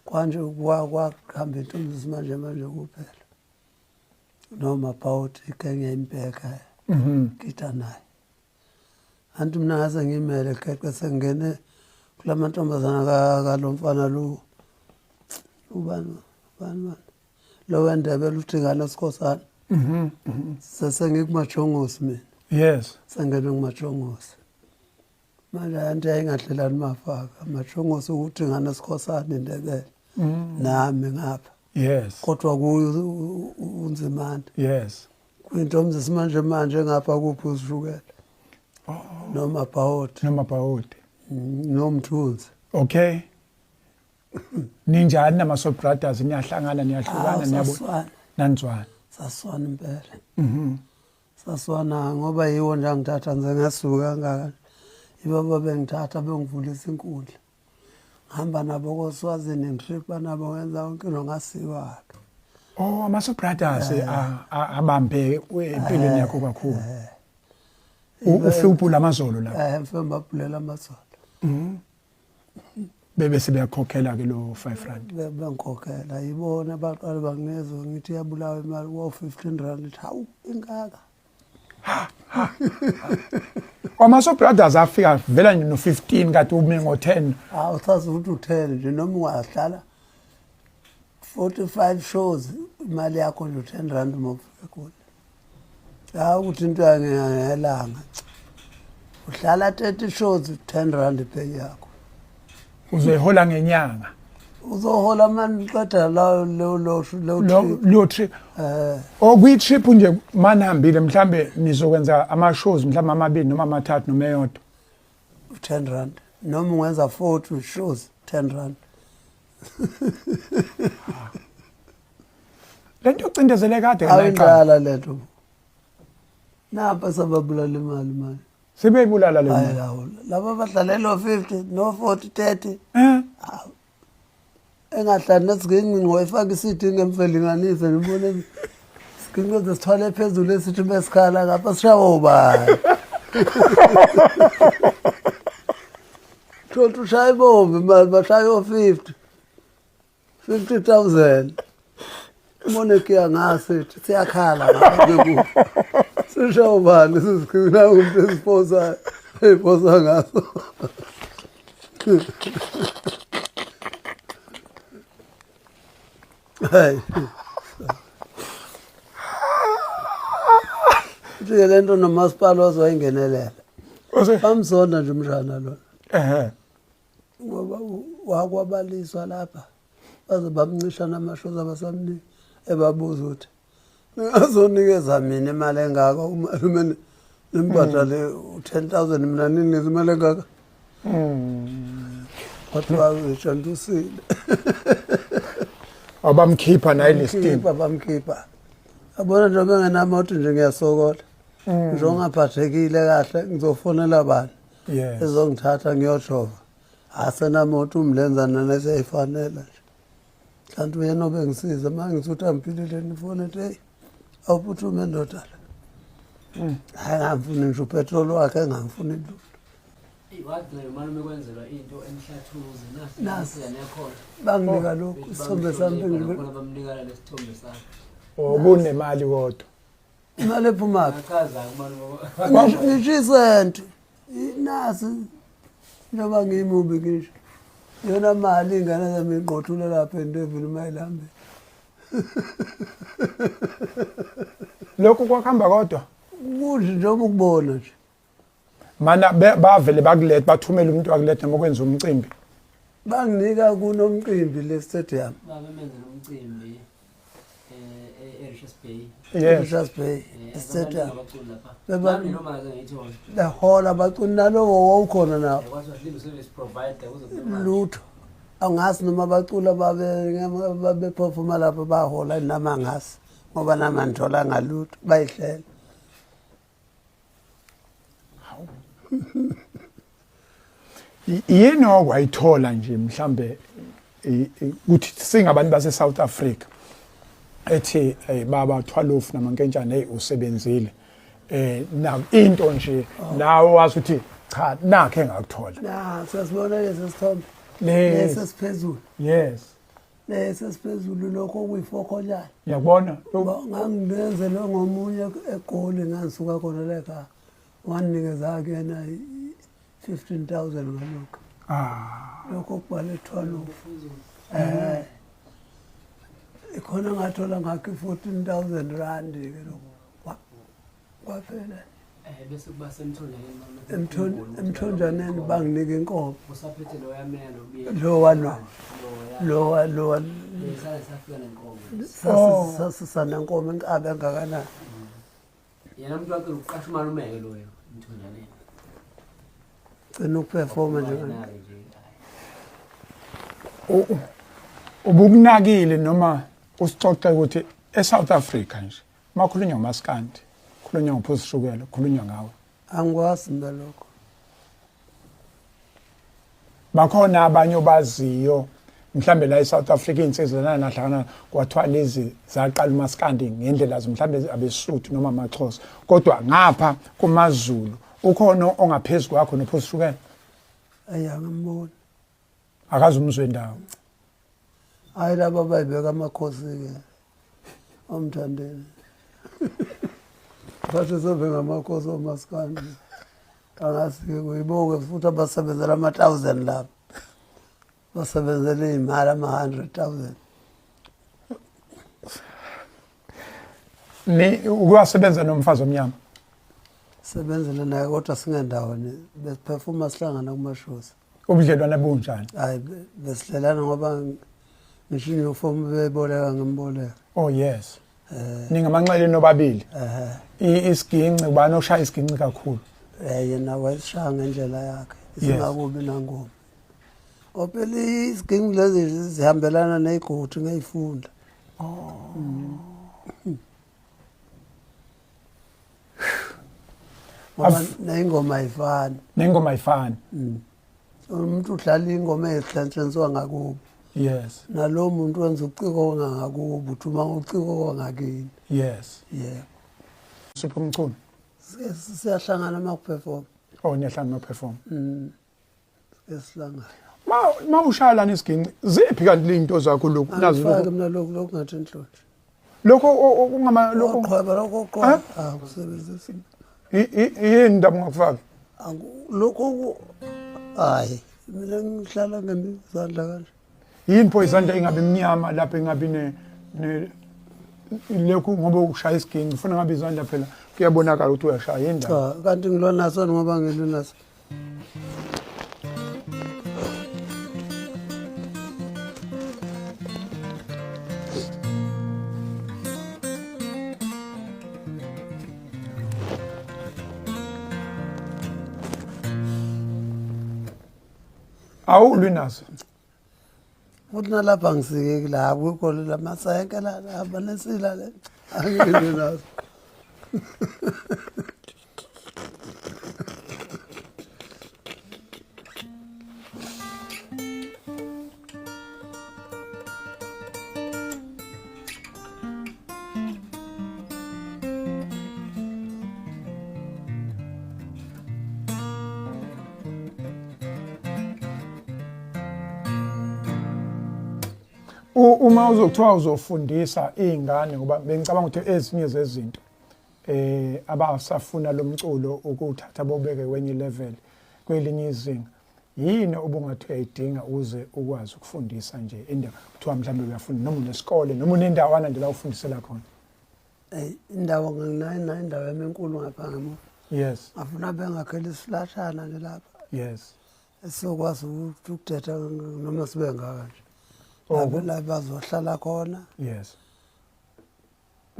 kwanje kwahamba intombi zesimanje manje kuphela noma bhawuti igenge impeka ngitha naye anti mina ngase ngimele geqe sengingene kula mantombazana kalo mfana lo ubani ubani bani lo wendebele uthingana sikhosana sesengikumajongosi mina yes sengene kumajongosi manje anti yayingadlelani mafaka majongosi ukuthi ngane sikhosana indebele nami ngapha yes kodwa kuyo unzimande yes kwintombi zesimanje manje ngapha kuphi uzishukela oh. noma bhawoti noma bhawoti nomthunzi okay ninjani nama-soul brothers niyahlangana niyahlukana niyabona nanizwana saswana impela saswana ngoba yiwo nje angithatha ngize ngasuka kangaka yibo babengithatha bengivulisa inkundla ngihamba nabo koswazini ngitripha nabo ngenza yonke into ngasiwa-ke oh ama-soul brothers abambe empilweni yakho kakhulu ufike ubhula amazolo lapho um ngifike ngibabhulela amazolo bebe sebeyakhokhela ke lo 5 rand bengikhokhela yibona baqale bangezwa ngithi iyabulawa imali wo 15 rand ngithi hawu ingaka Kwamaso brothers afika vela no 15 kade ume ngo 10 hawu sazi ukuthi u-10 nje noma ungahlala 45 shows imali yakho nje u-10 rand uma ufika khona hawu ukuthi into yangelanga uhlala 30 shows 10 rand ipay yakho uzoyihola ngenyanga uzohola mani uqeda lo lo lo lo lo trip eh okwi trip nje manihambile mhlambe nizokwenza ama shows mhlambe amabili noma amathathu noma eyodwa 10 rand noma ungenza 40 shows 10 rand lento yocindezele kade awindala lento Nampa sababulala imali manje. Sebeyibulala le Hayi mali. lawo. Laba abadlalelwa 50 no 40 30 Eh? engahlali nesiginci ngoyifaka isidi ngemfelinganise ngibone siginci sithwale phezulu esithi besikhala ngapha sishawa ubani. Thola ushaya ibombi imali bashaya o-50. 50000 Moneki ngasithi siyakhala ngapha sisho ubani sisikhuluma umuntu esiphosa ephosa ngaso Hey Nje lento nomasipala wazoyingenelela Bamzonda nje umshana lo Ehhe ngoba wakwabaliswa lapha baze bamncisha namashoza abasamnika ebabuza ukuthi ningazonikeza mina imali engaka umalume nimbhadale u-10 000 mina ninikeza imali engaka hmm. Kwathiwa ngitshantusile. Abamkhipha naye listini. Bamkhipha bamkhipha. Yabona nje bengenamoto nje ngiyasokola. Nje ongaphathekile kahle ngizofonela bani Yes. ezongithatha ngiyojova. Asenamoto umlenzana neseyifanele nje. Kanti uyena obengisiza uma ngithi uthi angiphilile nifone ethi heyi awuphuthume ndoda la. Hhayi ngamfuni ngisho upetroli wakhe engamfuni lutho. Eyi, wagcina umalume kwenzelwa into emhlathuze Nasi. nasi nekhona. Banginika lokhu isithombe sami Khona bamnika lesithombe sakhe. Okunemali kodwa. Imali ephumaphi? Achaza umalume. Ngisho isenti. Nasi njengoba ngiyimubi ngisho. Yona mali ingane zami iqothule lapha entevini uma ilambile. Lokhu kwakuhamba kodwa. Kunje njengoba ukubona nje. Mana bavele bakuletha bathumela umuntu wakuletha noma kwenza umcimbi. Banginika kunomcimbi le stadium. Babemenzela umcimbi e-Richards Bay. Yes. Richards Bay stadium. Abaculi lapha. Beba- Nami noma ngaze ngiyithole. Behola abaculi nalowo wawukhona nawo. Kwathiwa silinde service provider kuze kube manje. Lutho. Angazi noma abaculi babe babeperforma lapho bahola noma angazi ngoba nami angitholanga lutho bayihlela. Yini okwayithola nje mhlambe ukuthi singabantu base South Africa ethi hey baba Thwalofu namankentshane hey usebenzile na into nje nawe wazi ukuthi cha nakhe engakuthola. Na siyasibona lesi sithombe. Lesi. Lesi esiphezulu. Yes. Lesi esiphezulu lokho okuyifokhonyana. Ngiyakubona. Ngangibenzelwe ngomunye eGoli ngangisuka khona la ekhaya. Wanginikeza kuyena i-15,000 ngalokho. Ah. Lokho kubhale Thwalofu. Ikhona ngathola ngakho i-14,000 rand ke lokho. Kwaphela. Bese kuba semthonjaneni malume. Emthonjaneni banginika inkomo. Usaphethe lo yameya nokubiya. Lowa no. Loya. Lowa lowa Lesale safika nenkomo. Oh. Sasisana nkomo inkabi engakanani. Yena umuntu wakhe uqasha umalume-ke loyo emthonjaneni. Gcina ukuperforma nje. Yena-ke nje, hhayi. Ubukunakile noma usixoxe ukuthi eSouth Africa nje makhulunywa ngomaskandi, khulunywa ngophuzishukela, khulunywa ngawe. Angikwazi mina lokho. Bakhona abanye obaziyo mhlambe la eSouth Africa insizwa nahlangana kwathiwa lezi zaqala umaskandi ngendlela zo mhlambe abeSuthu noma amaXhosa, kodwa ngapha kumaZulu ukhona ongaphezulu kwakho nophuzishukela? Ayi angamboni. Akaze umzwe ndawo. Hayi laba bayibeka amakhosi ke omthandeni. Bathi sobe ngamakhosi omaskandi. Angazi-ke kuyiboke futhi abasebenzela ama-thousand lapha. Basebenzela iy'mali ama-100,000. Ni ukuwasebenza nomfazi omnyama? Sebenzele naye kodwa singendawoni. Besiphefuma sihlangana kuma-shows. Ubudlelwane bunjani? Hayi besihlelana ngoba ngisho uniform beboleka ngimboleka. Oh yes. Ningamanxele nobabili. Isiginci ubani oshaya isiginci kakhulu? Yena wayesishaya ngendlela yakhe. Isingakubi nangoma. Ophela isiginci lezi zihambelana nezigodi ngeyifunda. Oh. Ngoba neyingoma ayifani. Nengoma ayifani. Umuntu udlala ingoma ezihlantshenziwa ngakubo. Yes. Nalowo muntu wenza uciko ongangakubo, uthuma uciko ongakini. Yes. Yebo. Sipho Mchunu. Siyahlangana uma kuperform. Oh niyahlangana uma perform. Esihlangana. Ma ushaya lana isiginci ziphi kanti into zakho lokhu nazo Angifaki lokhu mina lokhu lokhu ngathi inhlonhle. Lokho ungama lokho Oqhweba lokho oqhweba. Akusebenzisi. Yini ndaba ungakufaki? Lokho hayi mina ngihlala ngemizandla kanje. Yini pho izandla ingabe imnyama lapha ingabe ne ne lokhu ngoba ushaya isiginci ufuna ngabe izandla phela kuyabonakala ukuthi uyashaya yini ndaba? Cha kanti ngilwa naso ngoba ngilwa naso. Awulwi naso. Futhi nalapha ngisikeki la akukho lamasenke la hamba nesila le. Angilwi naso. Uma uzokuthiwa uzofundisa iy'ngane ngoba bengicabanga ukuthi ezinye zezinto eh abasafuna lo mculo ukuthatha bobeke kwenye level kwelinye izinga yini obungathi uyayidinga uze ukwazi ukufundisa nje indawo kuthiwa mhlawumbe uyafunda noma unesikole noma unendawana nje la ufundisela khona? Indawo nginayo nayo indawo yami enkulu ngapha ngemuva. Yes. Ngafuna bengakhela isiflashana nje lapha. Yes. Esizokwazi ukuthi ukudetha noma sibe ngaka nje. Lapho la bazohlala khona. Yes.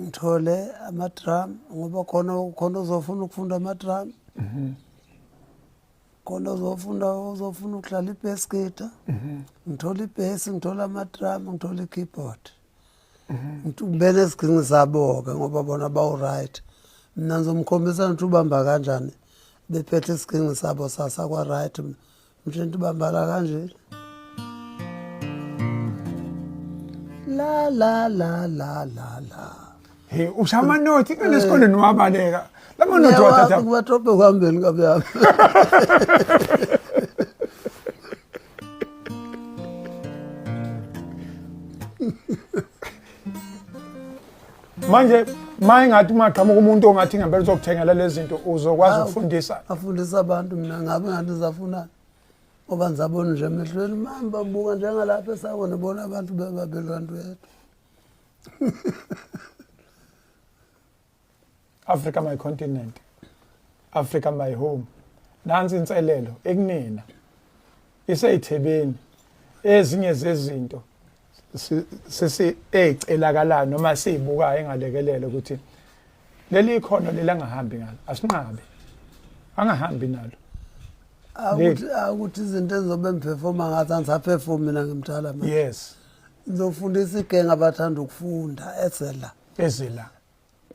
Ngithole ama-drum ngoba khona khona uzofuna ukufunda ama-drum. Khona uzofunda uzofuna ukudlala i-bass guitar. Ngithole i-bass, ngithole ama-drum, ngithole i-keyboard. Ngithi nesiginci sabo-ke ngoba bona bawu-right. Mina ngizomkhombisa ukuthi ubamba kanjani bephethe isiginci sabo sasakwa-right. Mina mtshela ubamba la kanje. La la la la la la. Hey, ushaya amanothi kunesikoleni wabaleka. Lamanothi wathatha. Kubathophe kuhambeni kabi yami. Manje mayingathi uma qhamuka umuntu ongathi ngempela uzokuthengela lezi zinto uzokwazi ukufundisa. Afundisa abantu mina ngabe ngathi ngizafunani. Ngoba ngizabona nje emehlweni mami babuka njengalapha esabona bona abantu bebabelwantu yethu. Africa my continent. Africa my home. Nansi inselelo ekunina. Iseyithebeni ezinye zezinto sesi ezicelakalayo noma sizibukayo engalekelela ukuthi leli ikhono leli angahambi ngalo asinqabe angahambi nalo. Akuthi akuthi izinto engizobe ngiphefoma ngathi angisaphefumi mina ngimdala manje. Yes. Ngizofundisa igenge abathanda ukufunda ezela. Ezela.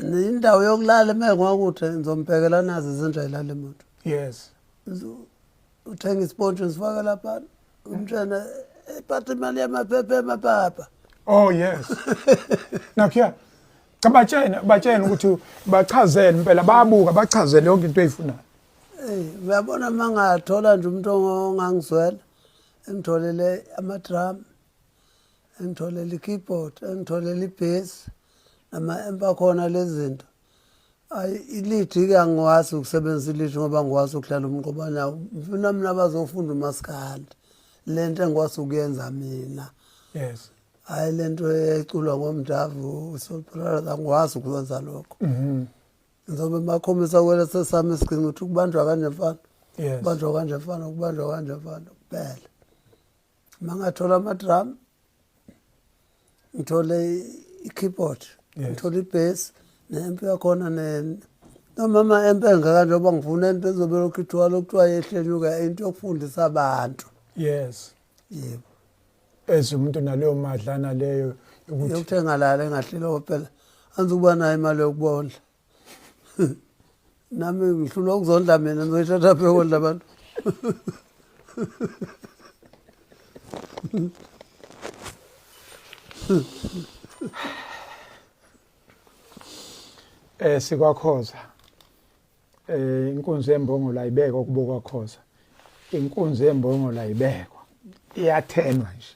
Indawo yokulala emengwakude ngizombhekela nazo izinja ilale muntu. Yes. Uthenga ispontshi usifake lapha umtshene ephatha imali yamaphepha emapapa. Oh yes. Nakhiya cha batshene batshene ukuthi bachazele impela bayabuka bachazele yonke into oyifunayo. Eh uyabona mangathola nje umuntu ongangizwela engitholele ama-drum engitholele i-keyboard engitholele i-bass nama-amp akhona lezi zinto. Ayi ilidi-ke angiwazi ukusebenzisa ilidi ngoba ngikwazi ukudlala umqobana. Ngifuna mina abazofunda umaskandi le nto engikwazi ukuyenza mina. Yes. Hhayi le nto eculwa ngomdavu Soul Brothers angikwazi ukwenza lokho. Ngizobe ngibakhombisa kwelesi sami isigcinci ukuthi kubanjwa kanje mfana. Yes. Kubanjwa kanje mfana, kubanjwa kanje mfana kuphela. Uma ngathola ama-drum ngithole i-keyboard, ngithole i-bass ne-amp yakhona ne noma ama-amp engaka njengoba ngifuna into ezobe lokhu ithiwa lokuthiwa yehlenyuka into yokufundisa abantu. Yes. Yebo. Eze umuntu naleyo madlana leyo ukuthi yokuthi engalala engahlelo phela angizukuba nayo imali yokubondla. Nami ngihlulwa ukuzondla mina ngizoyithatha phi yokondla abantu. Sikwakhoza inkunzi yembongolo ayibekwa kubo kwakhoza. Inkunzi yembongolo ayibekwa. Iyathenwa nje.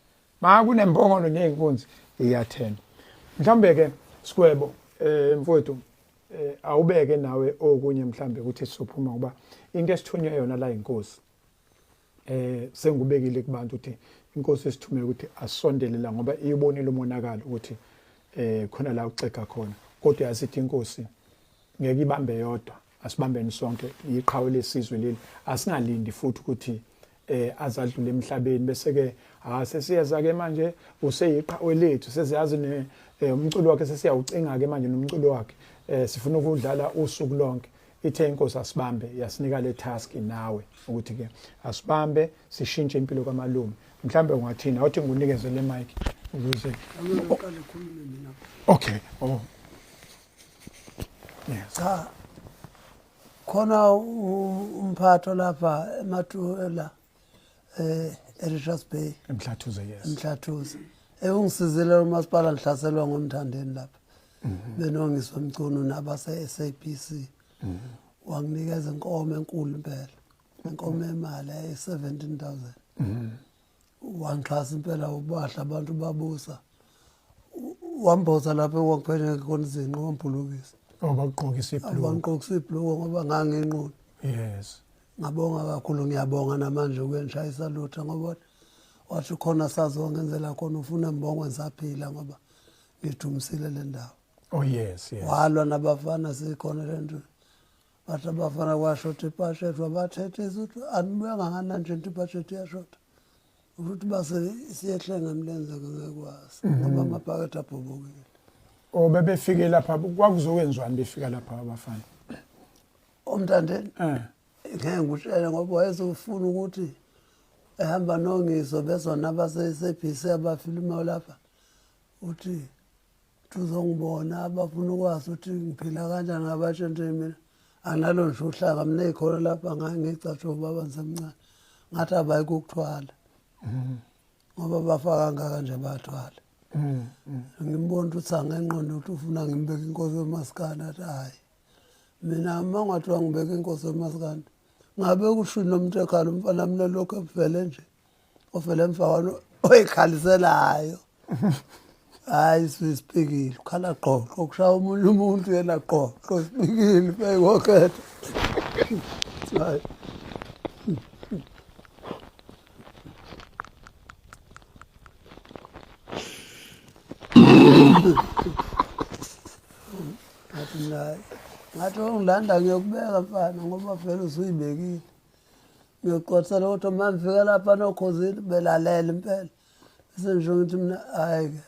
Ma kunembongolo neyinkunzi iyathenwa. Mhlawumbe ke Sigwebo mfowethu awubeke nawe okunye mhlawumbe ukuthi sizophuma ngoba into esithunywe yona la inkosi sengubekile kubantu ukuthi inkosi esithume ukuthi asondele la ngoba iyibonile umonakalo ukuthi khona la uxega khona kodwa yasithi inkosi ngeke ibambe yodwa asibambeni sonke iqhawe lesizwe leli asingalindi futhi ukuthi azadlule emhlabeni bese ke ha sesiyeza ke manje useyiqhawe lethu sesiyazi ne umculo wakhe sesiyawucinga ke manje nomculo wakhe sifuna ukudlala usuku lonke. Ithe inkosi asibambe yasinika le task nawe ukuthi ke asibambe sishintshe impilo kamalume. Mhlambe ungathini awuthi ngikunikeze le mic ukuze Okay. Oh. Yes. Cha. Khona umphatho lapha eMatula eh eRichards Bay. Emhlathuze yes. Emhlathuze. Ewungisizile umasipala ngihlaselwa ngomthandeni lapha. Benongiswa Mchunu nabase SABC. Wanginikeza inkomo enkulu impela. Inkomo emali ayi 17000. Wangixhasa impela ubahla abantu babusa. Wamboza lapho kwakupheleke khona izinqo wambhulukisa. Oh bakugqokisa ibhluku. Bangigqokisa ibhluku ngoba nganginqunu. Yes. Ngabonga kakhulu ngiyabonga namanje ukuyengishayisa lutho ngoba wathi khona sazongenzela khona ufuna ngibongwe ngisaphila ngoba ngidumisile le ndawo. Oh yes, yes. Walwa nabafana sikhona le nto. Bathi abafana kwashota ibhajethi wabathethisa ukuthi anibuyanga ngani nje into ibhajethi iyashota. Ukuthi base siyehle ngemlenze ngekwazi ngoba amabhakede abhobokile. Oh bebefike lapha kwakuzokwenziwani befika lapha abafana? Umntandeni Eh. ngeke ngikutshele ngoba wayezofuna ukuthi ehamba nongizo bezona abase-SABC abafilimayo lapha uthi uzongibona abafuna ukwazi ukuthi ngiphila kanjani ngabatsho nje mina analo nje uhlaka mina ey'khona lapha ngangicatshwa ubaba ngisemncane ngathi abayi kukuthwala ngoba bafa kangaka nje bathwala ngimbona ukuthi angenqondo ukuthi ufuna ngimbeke inkosi yomasikandi athi hhayi mina uma ungathiwa ngibeke inkosi yomasikandi ngabe kushini nomuntu ekhala umfana mina lokhu evele nje ovele emva oyikhaliselayo hayi sisipikile ukhala qoqo kushaya omunye umuntu yena qoqo sipikile beyikokhetha hayi ngathi mina ngathi ongilanda ngiyokubeka mfana ngoba vele usuyibekile Ngiyoxoxela ukuthi uma ngifika lapha nokhozini belalela impela. Bese ngisho ngithi mina hhayi-ke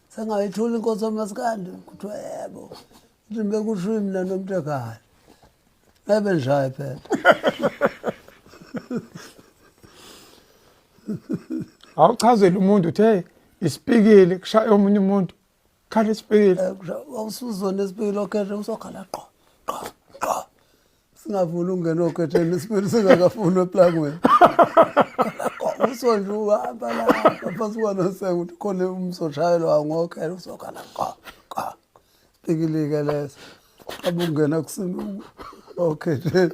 sengayithula inkosi yomasikandi kuthiwa yebo. Ngithi bekusho mina nomuntu ekhaya. Ebe ngishaye phela. Awuchazele umuntu uthe isipikili kushaya omunye umuntu. Khala isipikili. Awusuzona isipikili okhethe usokhala qo qo qo. Singavuni ukungena okhetheni isipikili singakafuni eplangweni. Usonje uhamba lapha phansi kwanosenga ukuthi khona umsoshayelwa ngokhela usokhala qo qo. Isipikili-ke leso. Xa ungena kusini okhetheni.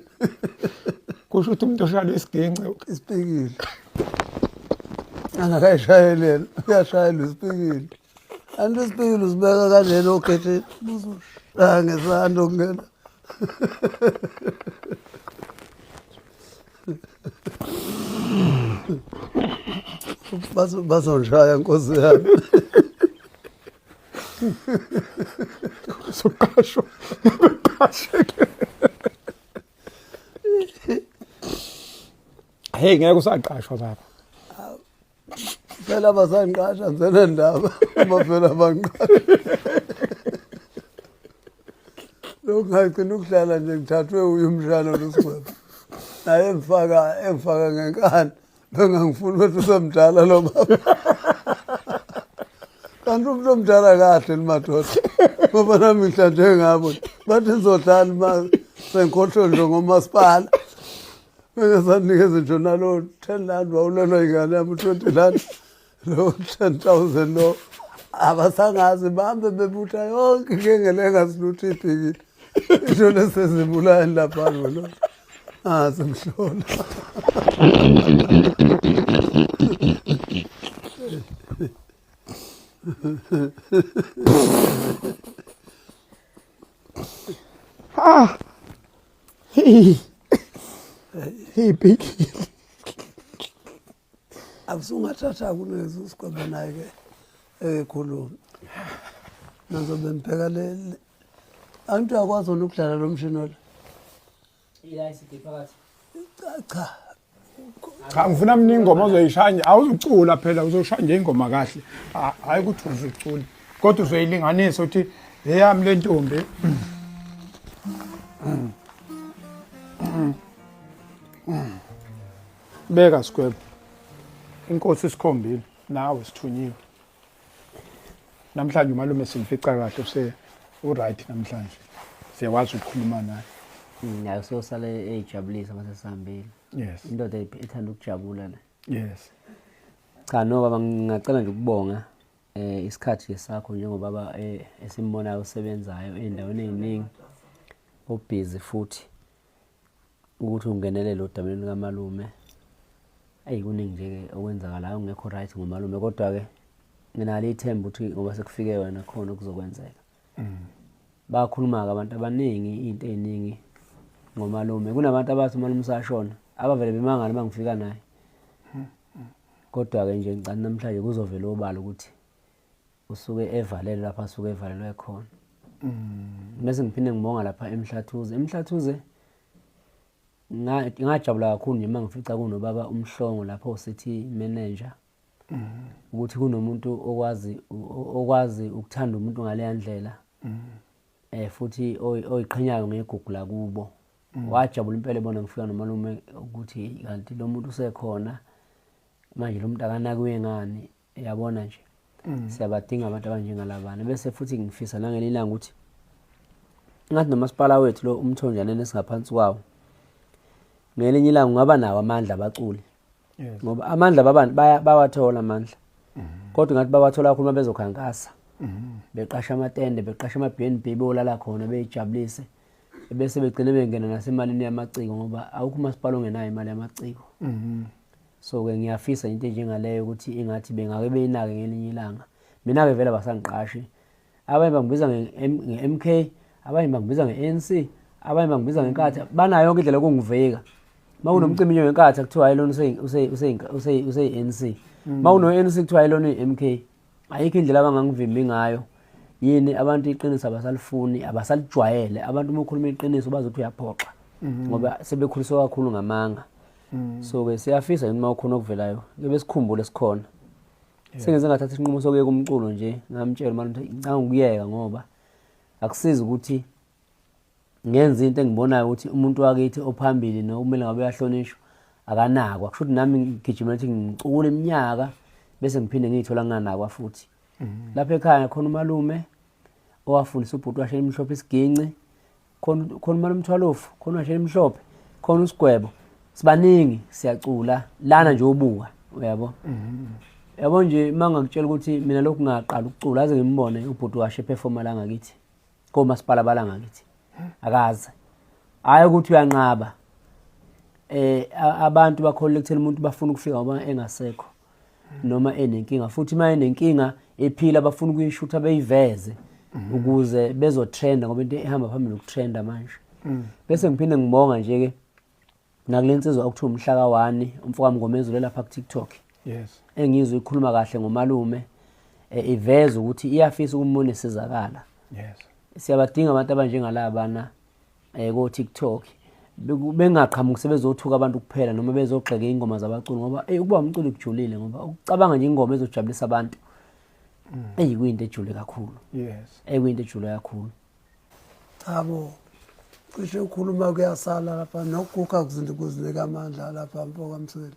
Kusho ukuthi umuntu oshayela isiginci isipikili. Angakayishayeleli, uyashayelwa isipikili. Anti isipikili usibeka kanjena okhetheni. Uzoshaya ngesandla ukungena. Bazongishaya nkosi yami. Soqashwa. Beqasheke. Hey ngeke usaqashwa baba. Phela basangiqasha ngisenendaba uma phela bangiqasha. Lokhu ngagcina ukudlala nje ngithathwe uye umshana losigwebo. Naye engifaka engifaka ngenkani bengangifuni ukuthi usemdala lo baba. Kanti umuntu omdala kahle madoda. Ngoba nami ngihla njengabo. Bathi ngizodlala uma sengikhohlwe nje ngomasipala. Bengasanikeza nje nalo 10 rand wawulelwa ingane yami 20 rand lo 10000 lo abasangazi bambe bebutha yonke inkengele engasilutho ibhekile isho lesezibulani lapha lo ah simhlola Ah. Hey. Hey big. Awusungathatha kulezo usigwebo naye ke ekhuluma. Nazobe ngibheka le angithi uyakwazi wona ukudlala lo mshini lo. Ila iCD phakathi. Cha. Cha ngifuna mina ingoma ozoyishaya nje awuzucula phela uzoshaya nje ingoma kahle. Hayi ukuthi uzucula. Kodwa uzoyilinganisa uthi eyami le ntombi. Beka sigwebo. Inkosi isikhombile nawe sithunyiwe. Namhlanje umalume simfica kahle use uright namhlanje. Siyakwazi ukukhuluma naye. Naye usosale eyijabulisa mase sihambile. Yes. Indoda ethanda ukujabula le. Yes. Cha no baba ngingacela nje ukubonga isikhathi nje sakho njengobaba esimbonayo osebenzayo ey'ndaweni ey'ningi obhizi futhi ukuthi ungenelele odabeni lukamalume. Eyi kuningi nje-ke okwenzakalayo okungekho right ngomalume kodwa-ke nginalo ithemba ukuthi ngoba sekufike wena khona okuzokwenzeka. Bakhuluma-ke abantu abaningi iy'nto ey'ningi ngomalume. Kunabantu abathi umalume usashona abavele bemangala uma ngifika naye. Kodwa-ke nje ngicela namhlanje kuzovela obala ukuthi usuke evalelwe lapha asuke evalelwe khona. Bese ngiphinde ngibonga lapha eMhlathuze. EMhlathuze ngajabula kakhulu nje uma ngifica kunobaba uMhlongo lapho uCity manager. Ukuthi kunomuntu okwazi ukuthanda umuntu ngaleya ndlela. Futhi oyiqhenyayo ngegugu lakubo. Wajabula impela ebona ngifika nomalume ukuthi kanti lo muntu usekhona. Manje lo muntu akanakiwe ngani, yabona nje. Siyabadinga abantu abanjengalabana. Bese futhi ngifisa nangelinye ilanga ukuthi ngathi nomasipala wethu lo umthonjaneni esingaphansi kwawo ngelinye ilanga ungaba nawo amandla abaculi. Yes. Ngoba amandla bawathola amandla. Kodwa ngathi bawathola kakhulu uma bezokhankasa. Beqasha amatende, beqasha ama B and B bolala khona beyijabulise. Bese begcine bengena nasemalini yamaciko ngoba awukho umasipala ongenayo imali yamaciko. So ke ngiyafisa into enjengaleyo ukuthi ingathi bengake beyinake ngelinye ilanga. Mina ke vele abasangiqashi. Abanye bangibiza nge-M K, abanye bangibiza nge-A N C, abanye bangibiza ngeNkatha. Banayo yonke indlela yokungivika. Uma kunomcimbi nje weNkatha kuthiwa hayi lona useyi-A N C. Uma kuno-A N C kuthiwa hayi lona uyi-M K. Ayikho indlela abangangivimbi ngayo. Yini abantu iqiniso abasalifuni, abasalijwayele. Abantu uma ukhuluma iqiniso bazi ukuthi uyaphoxa. Ngoba sebekhuliswe kakhulu ngamanga. So ke siyafisa nje uma ukhona okuvelayo, ke besikhumbule sikhona. Sengize ngathatha isinqumo sokuyeka umculo nje, ngamtshela umalume ukuthi ngicabanga ukuyeka ngoba akusizi ukuthi ngenze into engibonayo ukuthi umuntu wakithi ophambili nokumele ngabe uyahlonishwa akanakwa. Kusho ukuthi nami ngigijimela ukuthi ngicule iminyaka bese ngiphinde ngiyithola nginganakwa futhi. Lapha ekhaya khona umalume owafundisa ubhuti washela imhlophe isiginci, khona umalume Mthwalofu, khona washela imhlophe, khona uSigwebo. Sibaningi siyacula lana nje ubuka, uyabo? Yabo nje uma ngakutshela ukuthi mina lokhu ngaqala ukucula aze ngimbone ubhuti washe performer la ngakithi. Komasipala bala ngakithi. Akaze. Hayi ukuthi uyanqaba. Abantu bakholelwa ekutheni umuntu bafuna ukufika ngoba engasekho noma enenkinga, futhi uma enenkinga ephila bafuna ukuyishutha beyiveze ukuze bezotrenda ngoba into ehamba phambili ukutrenda manje. Bese ngiphinde ngibonga nje ke nakule nsizwa okuthiwa umhla ka-1 umfowami Mngomezulu lapha ku TikTok. Yes. Engizwe ikhuluma kahle ngomalume, iveza ukuthi iyafisa ukumbona esizakala. Yes. Siyabadinga abantu abanjengalabana ko TikTok. Bengaqhamuki sebezothuka abantu kuphela noma bezogxeka ingoma zabaculi ngoba ukuba umculi kujulile ngoba ukucabanga nje ingoma ezojabulisa abantu kuyinto ejule kakhulu. Yes. Kuyinto ejule kakhulu. Cha bo. Cishe ukukhuluma kuyasala lapha nokuguga kuzinto kuzinika amandla lapha mfo kaMsweli.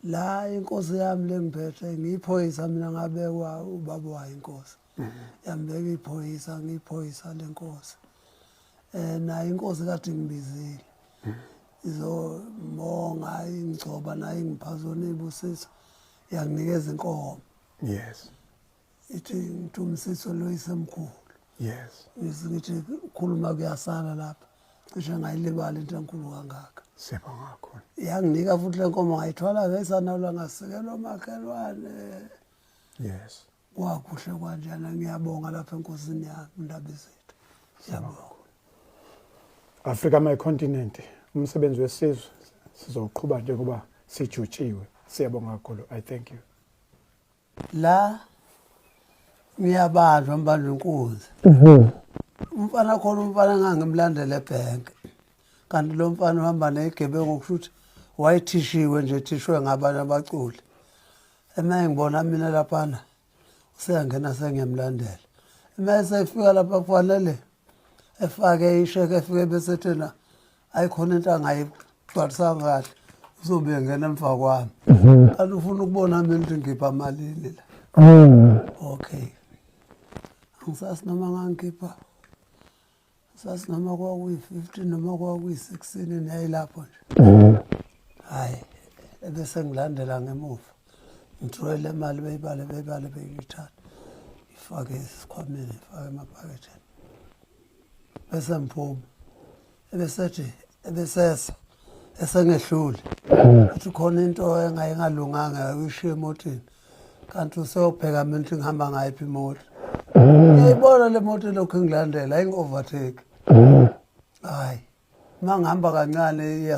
La inkosi yami lengiphethe ngiyiphoyisa mina ngabekwa ubaba wayo inkosi. Yambeka iphoyisa ngiyiphoyisa lenkosi. Nayo inkosi kade ngibizile. Izobonga ingcoba nayo ingiphazona ibusiso yanginikeza inkomo. Yes. Ithi ngithumisiso loyisemkhulu. Yes. Ngithi ukukhuluma kuyasala lapha. Cishe ngayilibala into enkulu kangaka. Siyabonga kakhulu. Yanginika futhi le nkomo ngayithwala ngesanalwa ngasikelwa omakhelwane. Yes. Kwakuhle kanjena ngiyabonga lapha enkosini yami Ndabezitha. Siyabonga. Africa My Continent, umsebenzi wesizwe sizoqhuba njengoba sijutshiwe. Siyabonga kakhulu. I thank you. La ngiyabanjwa mbanjwa inkunzi. Umfana khona umfana ngangimlandela ebhenki. Kanti lo mfana uhamba nezigebengu kusho ukuthi wayethishiwe nje ethishwe ngabanye abaculi. Ema ngibona mina laphana useyangena sengiyamlandela. Ema esefika lapha kufanele efake isheke efike bese thina Ayikhona into angayigcwalisanga kahle, uzobe engena emva kwami. Kanti ufuna ukubona mina ukuthi ngikhipha malini la. Okay, angisazi noma ngangikhipha, sazi noma kwakuyi-15 noma kwakuyi-16, yayilapho nje. Hhayi, ebese ngilandela ngemuva, ngithole le mali, beyibale beyibale, beyithatha, ifake esikhwameni, ifake emaphaketheni, bese ngiphuma. Ebesethi ebesesa esengehlule, athi khona into engayingalunganga, uyishiye emotini, kanti useyobheka mina ukuthi ngihamba ngayiphi imoto. Ngiyayibona le moto elokhu ingilandela, ayingi-overtake. Hhayi, uma ngihamba kancane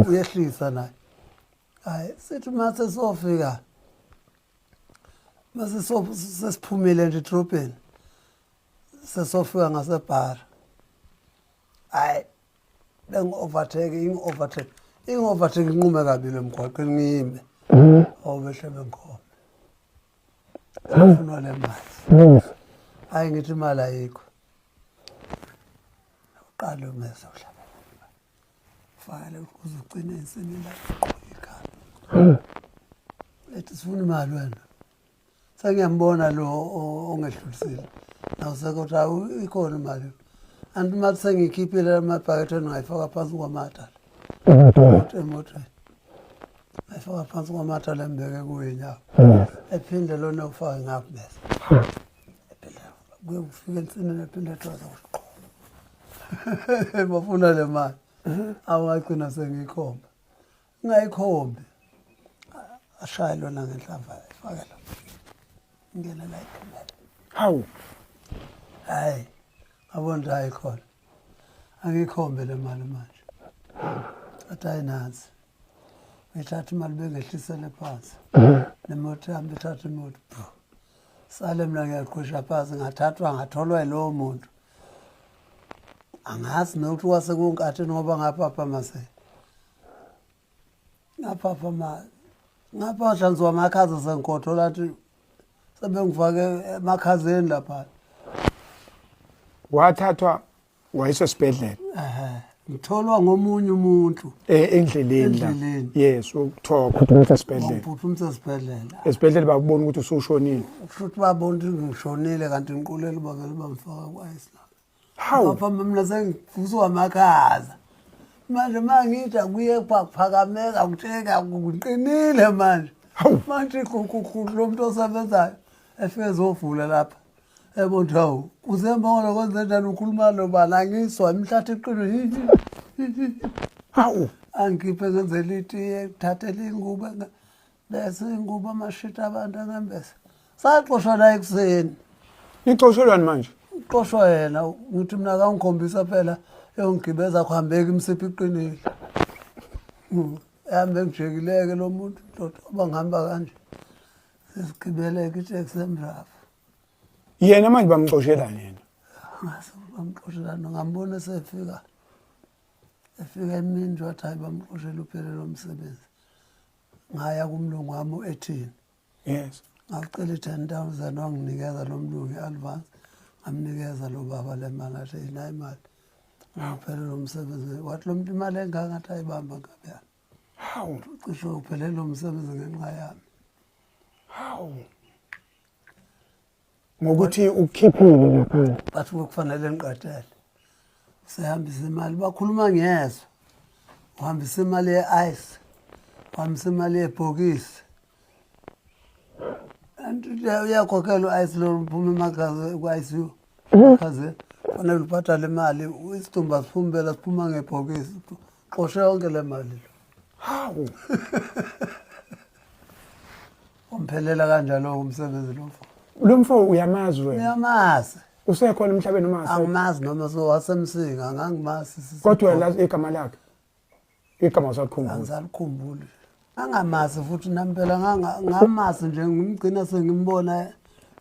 uyehlisa naye. Hhayi, sithi uma sesofika, mase sesiphumile nje edrobheni, sesofika ngasebhara, hayi, bengi-overtake, ingi-overtake, ingi-overtake, inqume kabili emgwaqeni, ngiyime. Awubehle bengikhombe, funwa le mali. Hayi, ngithi imali ayikho. Uqale umeze uhlabela, ufakele uze ugcine ensimini la, ikhanda ethi sifuna imali wena. Sengiyambona lo ongedlulisile nawusekuthi hawu, ikhona imali. Anti imali sengiyikhiphile emabhaketheni, ngayifaka phansi kwamadala emotweni, ngayifaka phansi kwamadala embeke kuyo inyawo. Ephinde lona ufake ngapha, bese ephinde kuye kufika ensimini, ephinde ethoza kuqo, bafuna le mali. Awungagcina sengiyikhomba, ngingayikhombi, ashaye lona ngenhlamva, ifake lo, ingene la, iphumele. Hawu! Hayi, ngabona ukuthi hayi, khona angiyikhombe le mali manje. Athi hayi, nansi, uyithatha imali, bengehlisele phansi nemoto yami, bethatha imoto bhu, sale mina ngiyaqhusha phansi. Ngathathwa, ngatholwa yilowo muntu, angazi nokuthi kwasekunkathini, ngoba ngaphapha mase ngaphapha ma ngapha wahlanziwa amakhaza, sengigodwa lathi sebengifake emakhazeni lapha. Wathathwa wayiswa esibhedlela? Ehe, ngitholwa ngomunye umuntu. Endleleni la? Endleleni. Yes, ukuthoka phuthumitha esibhedlela. Ngiphuthumisa esibhedlela. Esibhedlela bakubona ukuthi usushonile? Kusho ukuthi babona ukuthi ngishonile, kanti ngiqulele, bavele bangifaka ku-ice lapha. Hawu! Ngapha mina sengivuswa amakhaza manje, ma ngithi akuye kuphakameka, kutsheka kuqinile manje. Hawu! Manje kukhulu lo muntu osebenzayo efike ezovula lapha, ebona ukuthi hawu, usembongolo, kwenze njani, ukhuluma nobani, angiswa imhlathi iqine. Hawu! Angikhiphe, ngenzela itiye, kuthathele ingubo, bese ingubo, amashiti abantu angembese. Saxoshwa la ekuseni. Nixoshelwani manje? Uxoshwa yena. Ngithi mina kangikhombisa phela, eyongigibeza, kuhambeka imsiphi iqinile. Ehambe ngijekileke lo muntu ndoda, oba ngihamba kanje, sesigibeleke iteksi emrafu. Yena manje bamxoshelani yena? Ngase bamxoshelana, ngambona esefika, efika emini nje, wathi hayi, bamxoshela, uphelele umsebenzi. Ngaya kumlungu wami u-ethini. Ngacela i-10,000, wanginikeza lo mlungu i-advance, ngamnikeza lo baba le mali, athi inayo imali, ngiphelele umsebenzi. Wathi lo muntu, imali engaka? Ngathi ayibamba nkabi yami. Hawu! Cishe uphelele umsebenzi ngenxa yami. Hawu, ngokuthi ukukhiphile lapha. Bathi kufanele ngiqedele, sehambisa imali, bakhuluma ngiyezwa, uhambisa imali ye-ice, uhambisa imali yebhokisi, and uyakhokhela u-ice lo, uphuma emakhaza ku-ICU, ekhazeni fanele ubhadale imali, isidumbu asiphumi phela, siphuma ngebhokisi. Xoshe yonke le mali lo. Hawu! Umphelela kanjalo umsebenzi lo mfo. Lo mfo uyamazi wena? Ngiyamazi. Usekhona emhlabeni noma akasekho? Angimazi noma sowasemsinga, ngangimazi. Kodwa uyalazi igama lakhe? Igama usalikhumbula? Angisalikhumbuli, angamazi futhi nami phela ngamazi nje, ngimgcina sengimbona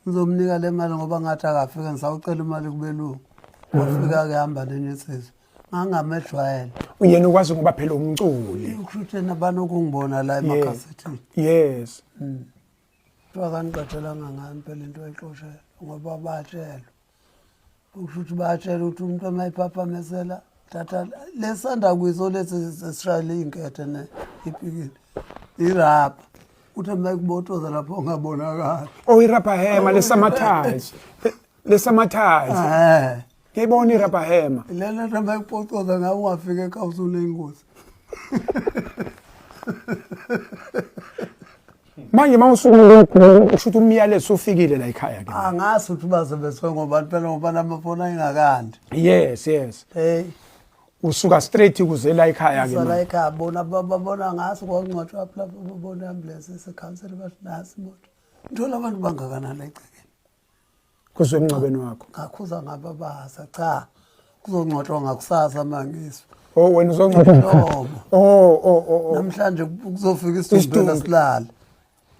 ngizomnika le mali, ngoba ngathi akafika ngisawucela imali kubelungu. Wafika-ke, hamba nenye insizwa, ngangamejwayele. Yena ukwazi ngoba phela umculi. Kusho ukuthi yena banokungibona la emakhasethini. Kuthiwa kangiqedelanga ngami phela into ayixoshela, ngoba batshelwa. Okusho ukuthi bayatshela ukuthi umuntu uma ephaphamesela thatha lesanda kwiso lesi sesishayele iy'nkethe ne ipikile irabha uthi uma ekubotoza lapho ungabonakali. Oh, irabha hema lesamathazi, lesamathazi. Ngiyibona irabha hema. Lena nto uma ekupotoza ngawe ungafika ekhaya usunengozi. Manje uma usuku usho ukuthi umyalezo ufikile la ekhaya ke. Angazi ukuthi baze beswe ngobani phela ngoba namafoni ayengakandi. Yes. Hey. Usuka straight kuze la ekhaya ke. Sala ekhaya bona babona ngazi kwangcwatshwa lapho babona ambulance esekhansela bathi nasi imoto. Ngithola abantu bangakanani egcekeni. Kuzwe emngcwabeni wakho. Ngakhuza ngababaza cha kuzongcwatshwa ngakusasa mangiswa. Oh, wena uzongcwatshwa. Oh. Namhlanje kuzofika isidumbu phela silale.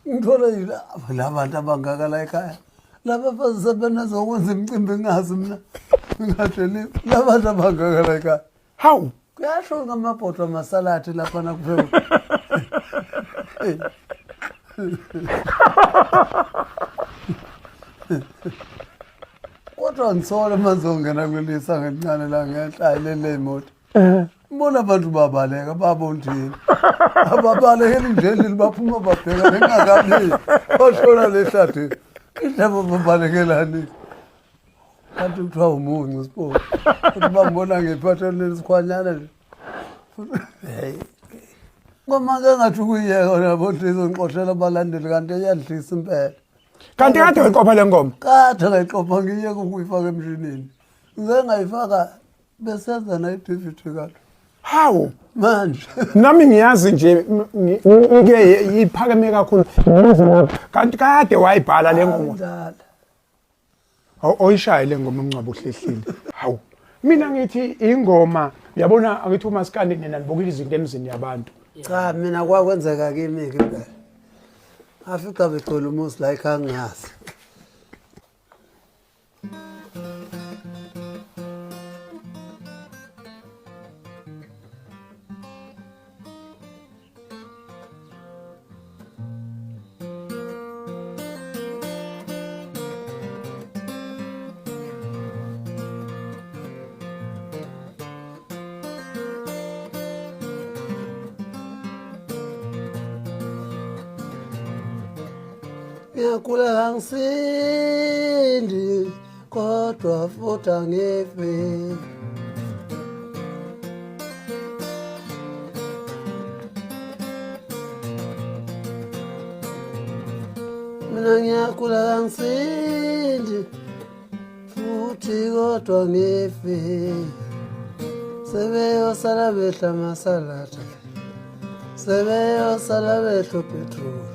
Ngithola la bantu abangaka la ekhaya. Laba bafazi sebenezokwenza imicimbi ngingazi mina. Ngingatsheli la bantu abangaka la ekhaya. Hawu. Kuyasho ngamabhodwa amasaladi lapha nakuphekwa. Kodwa ngisole manje ongena kuleli sango elincane la ngenhla hayi leli ley'moto. Ngibona abantu babaleka babondile. Ababalekeli nje endlini baphuma babheka bengakabi. Bashona le hlathini. Indaba babalekelani? Kanti kuthiwa umuncu sipho. Futhi bangibona ngiphathe lesikhwanyana nje. Hey. Ngoma ke ngathi ukuyiyeka nabo nje izongixoshela abalandeli kanti iyadlisa impela. Kanti kade wayiqopha le ngoma? Kade ngayiqopha ngiyeke ukuyifaka emshinini. Ngike ngayifaka besenza nayi-DVD kade. Hawu. Manje. Nami ngiyazi nje ngike iphakeme kakhulu. Kanti kade wayibhala le ngoma. Njalo. Oyishaye le ngoma umncwabo uhlehlile. Hawu. Mina ngithi ingoma uyabona angithi umaskandi nina nibukile izinto emzini yabantu. Cha mina kwakwenzeka kimi ke impela. Afica begcwele umuzi la ekhaya ngingazi. Ngiyagula angisindi kodwa futhi angifi. Mina ngiyagula angisindi futhi kodwa ngifi. Sebeyosala behla amasalada, sebeyosala behla upetroli.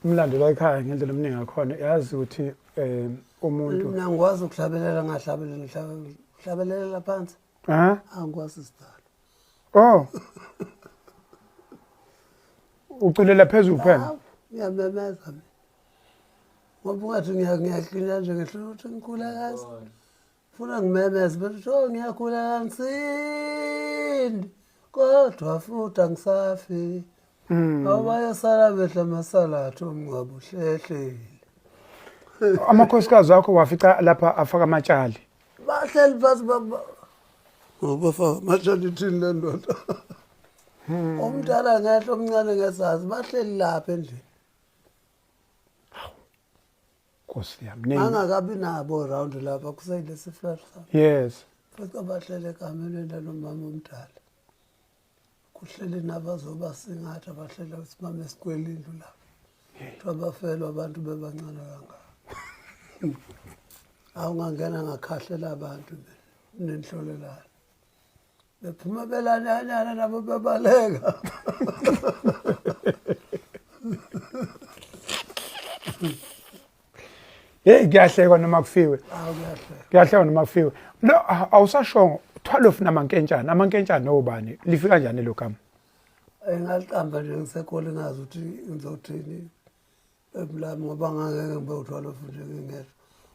Umlando la ekhaya ngendlela omningi ngakhona, yazi ukuthi umuntu Mina ngikwazi ukuhlabelela, ngahlabelela, ngihlabelela phansi. Ha? Angikwazi isidalo. Oh. Uculela phezulu kuphela? Hawu, ngiyamemeza mina. Ngoba ungathi ngiyaklina nje ngehlula ukuthi ngikhula kazi. Funa ngimemeze bese oh ngiyakhula kangisindi kodwa futhi angisafi. Awubayosala behla amasalathu omngcwabo uhlehlile. Amakhosikazi akho wafica lapha afaka amatshali. Bahleli phansi Ngobafaka amashali ithini le ndoda. Omdala ngehla, omncane ngezazi, bahleli lapha endlini. Nkosi yami, nini? Angakabi nabo round lapha kuseyilesi flat sami. Futhi abahlele ekamelweni lanomama omdala. Kuhleli nabazobasingatha, bahlele isimame esikwele indlu lapha. Kuthiwa bafelwa abantu bebancane kangaka. Awungangena ngakhahlela abantu mina nenhlolelana. Bephuma belananyana nabo bebaleka. Hey, kuyahlekwa noma kufiwe. Awu, kuyahleka. Kuyahlekwa noma kufiwe. Lo awusashongo 12 namankentshana, amankentshana obani? Lifika kanjani lo gama? Engaliqamba nje ngisekole, ngazi ukuthi ngizothini emlami ngoba ngangeke ngibe u-12 nje ngingedwa.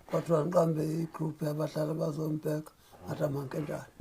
Kwathiwa ngiqambe igroup yabahlali abazombheka, ngathi amankentshane.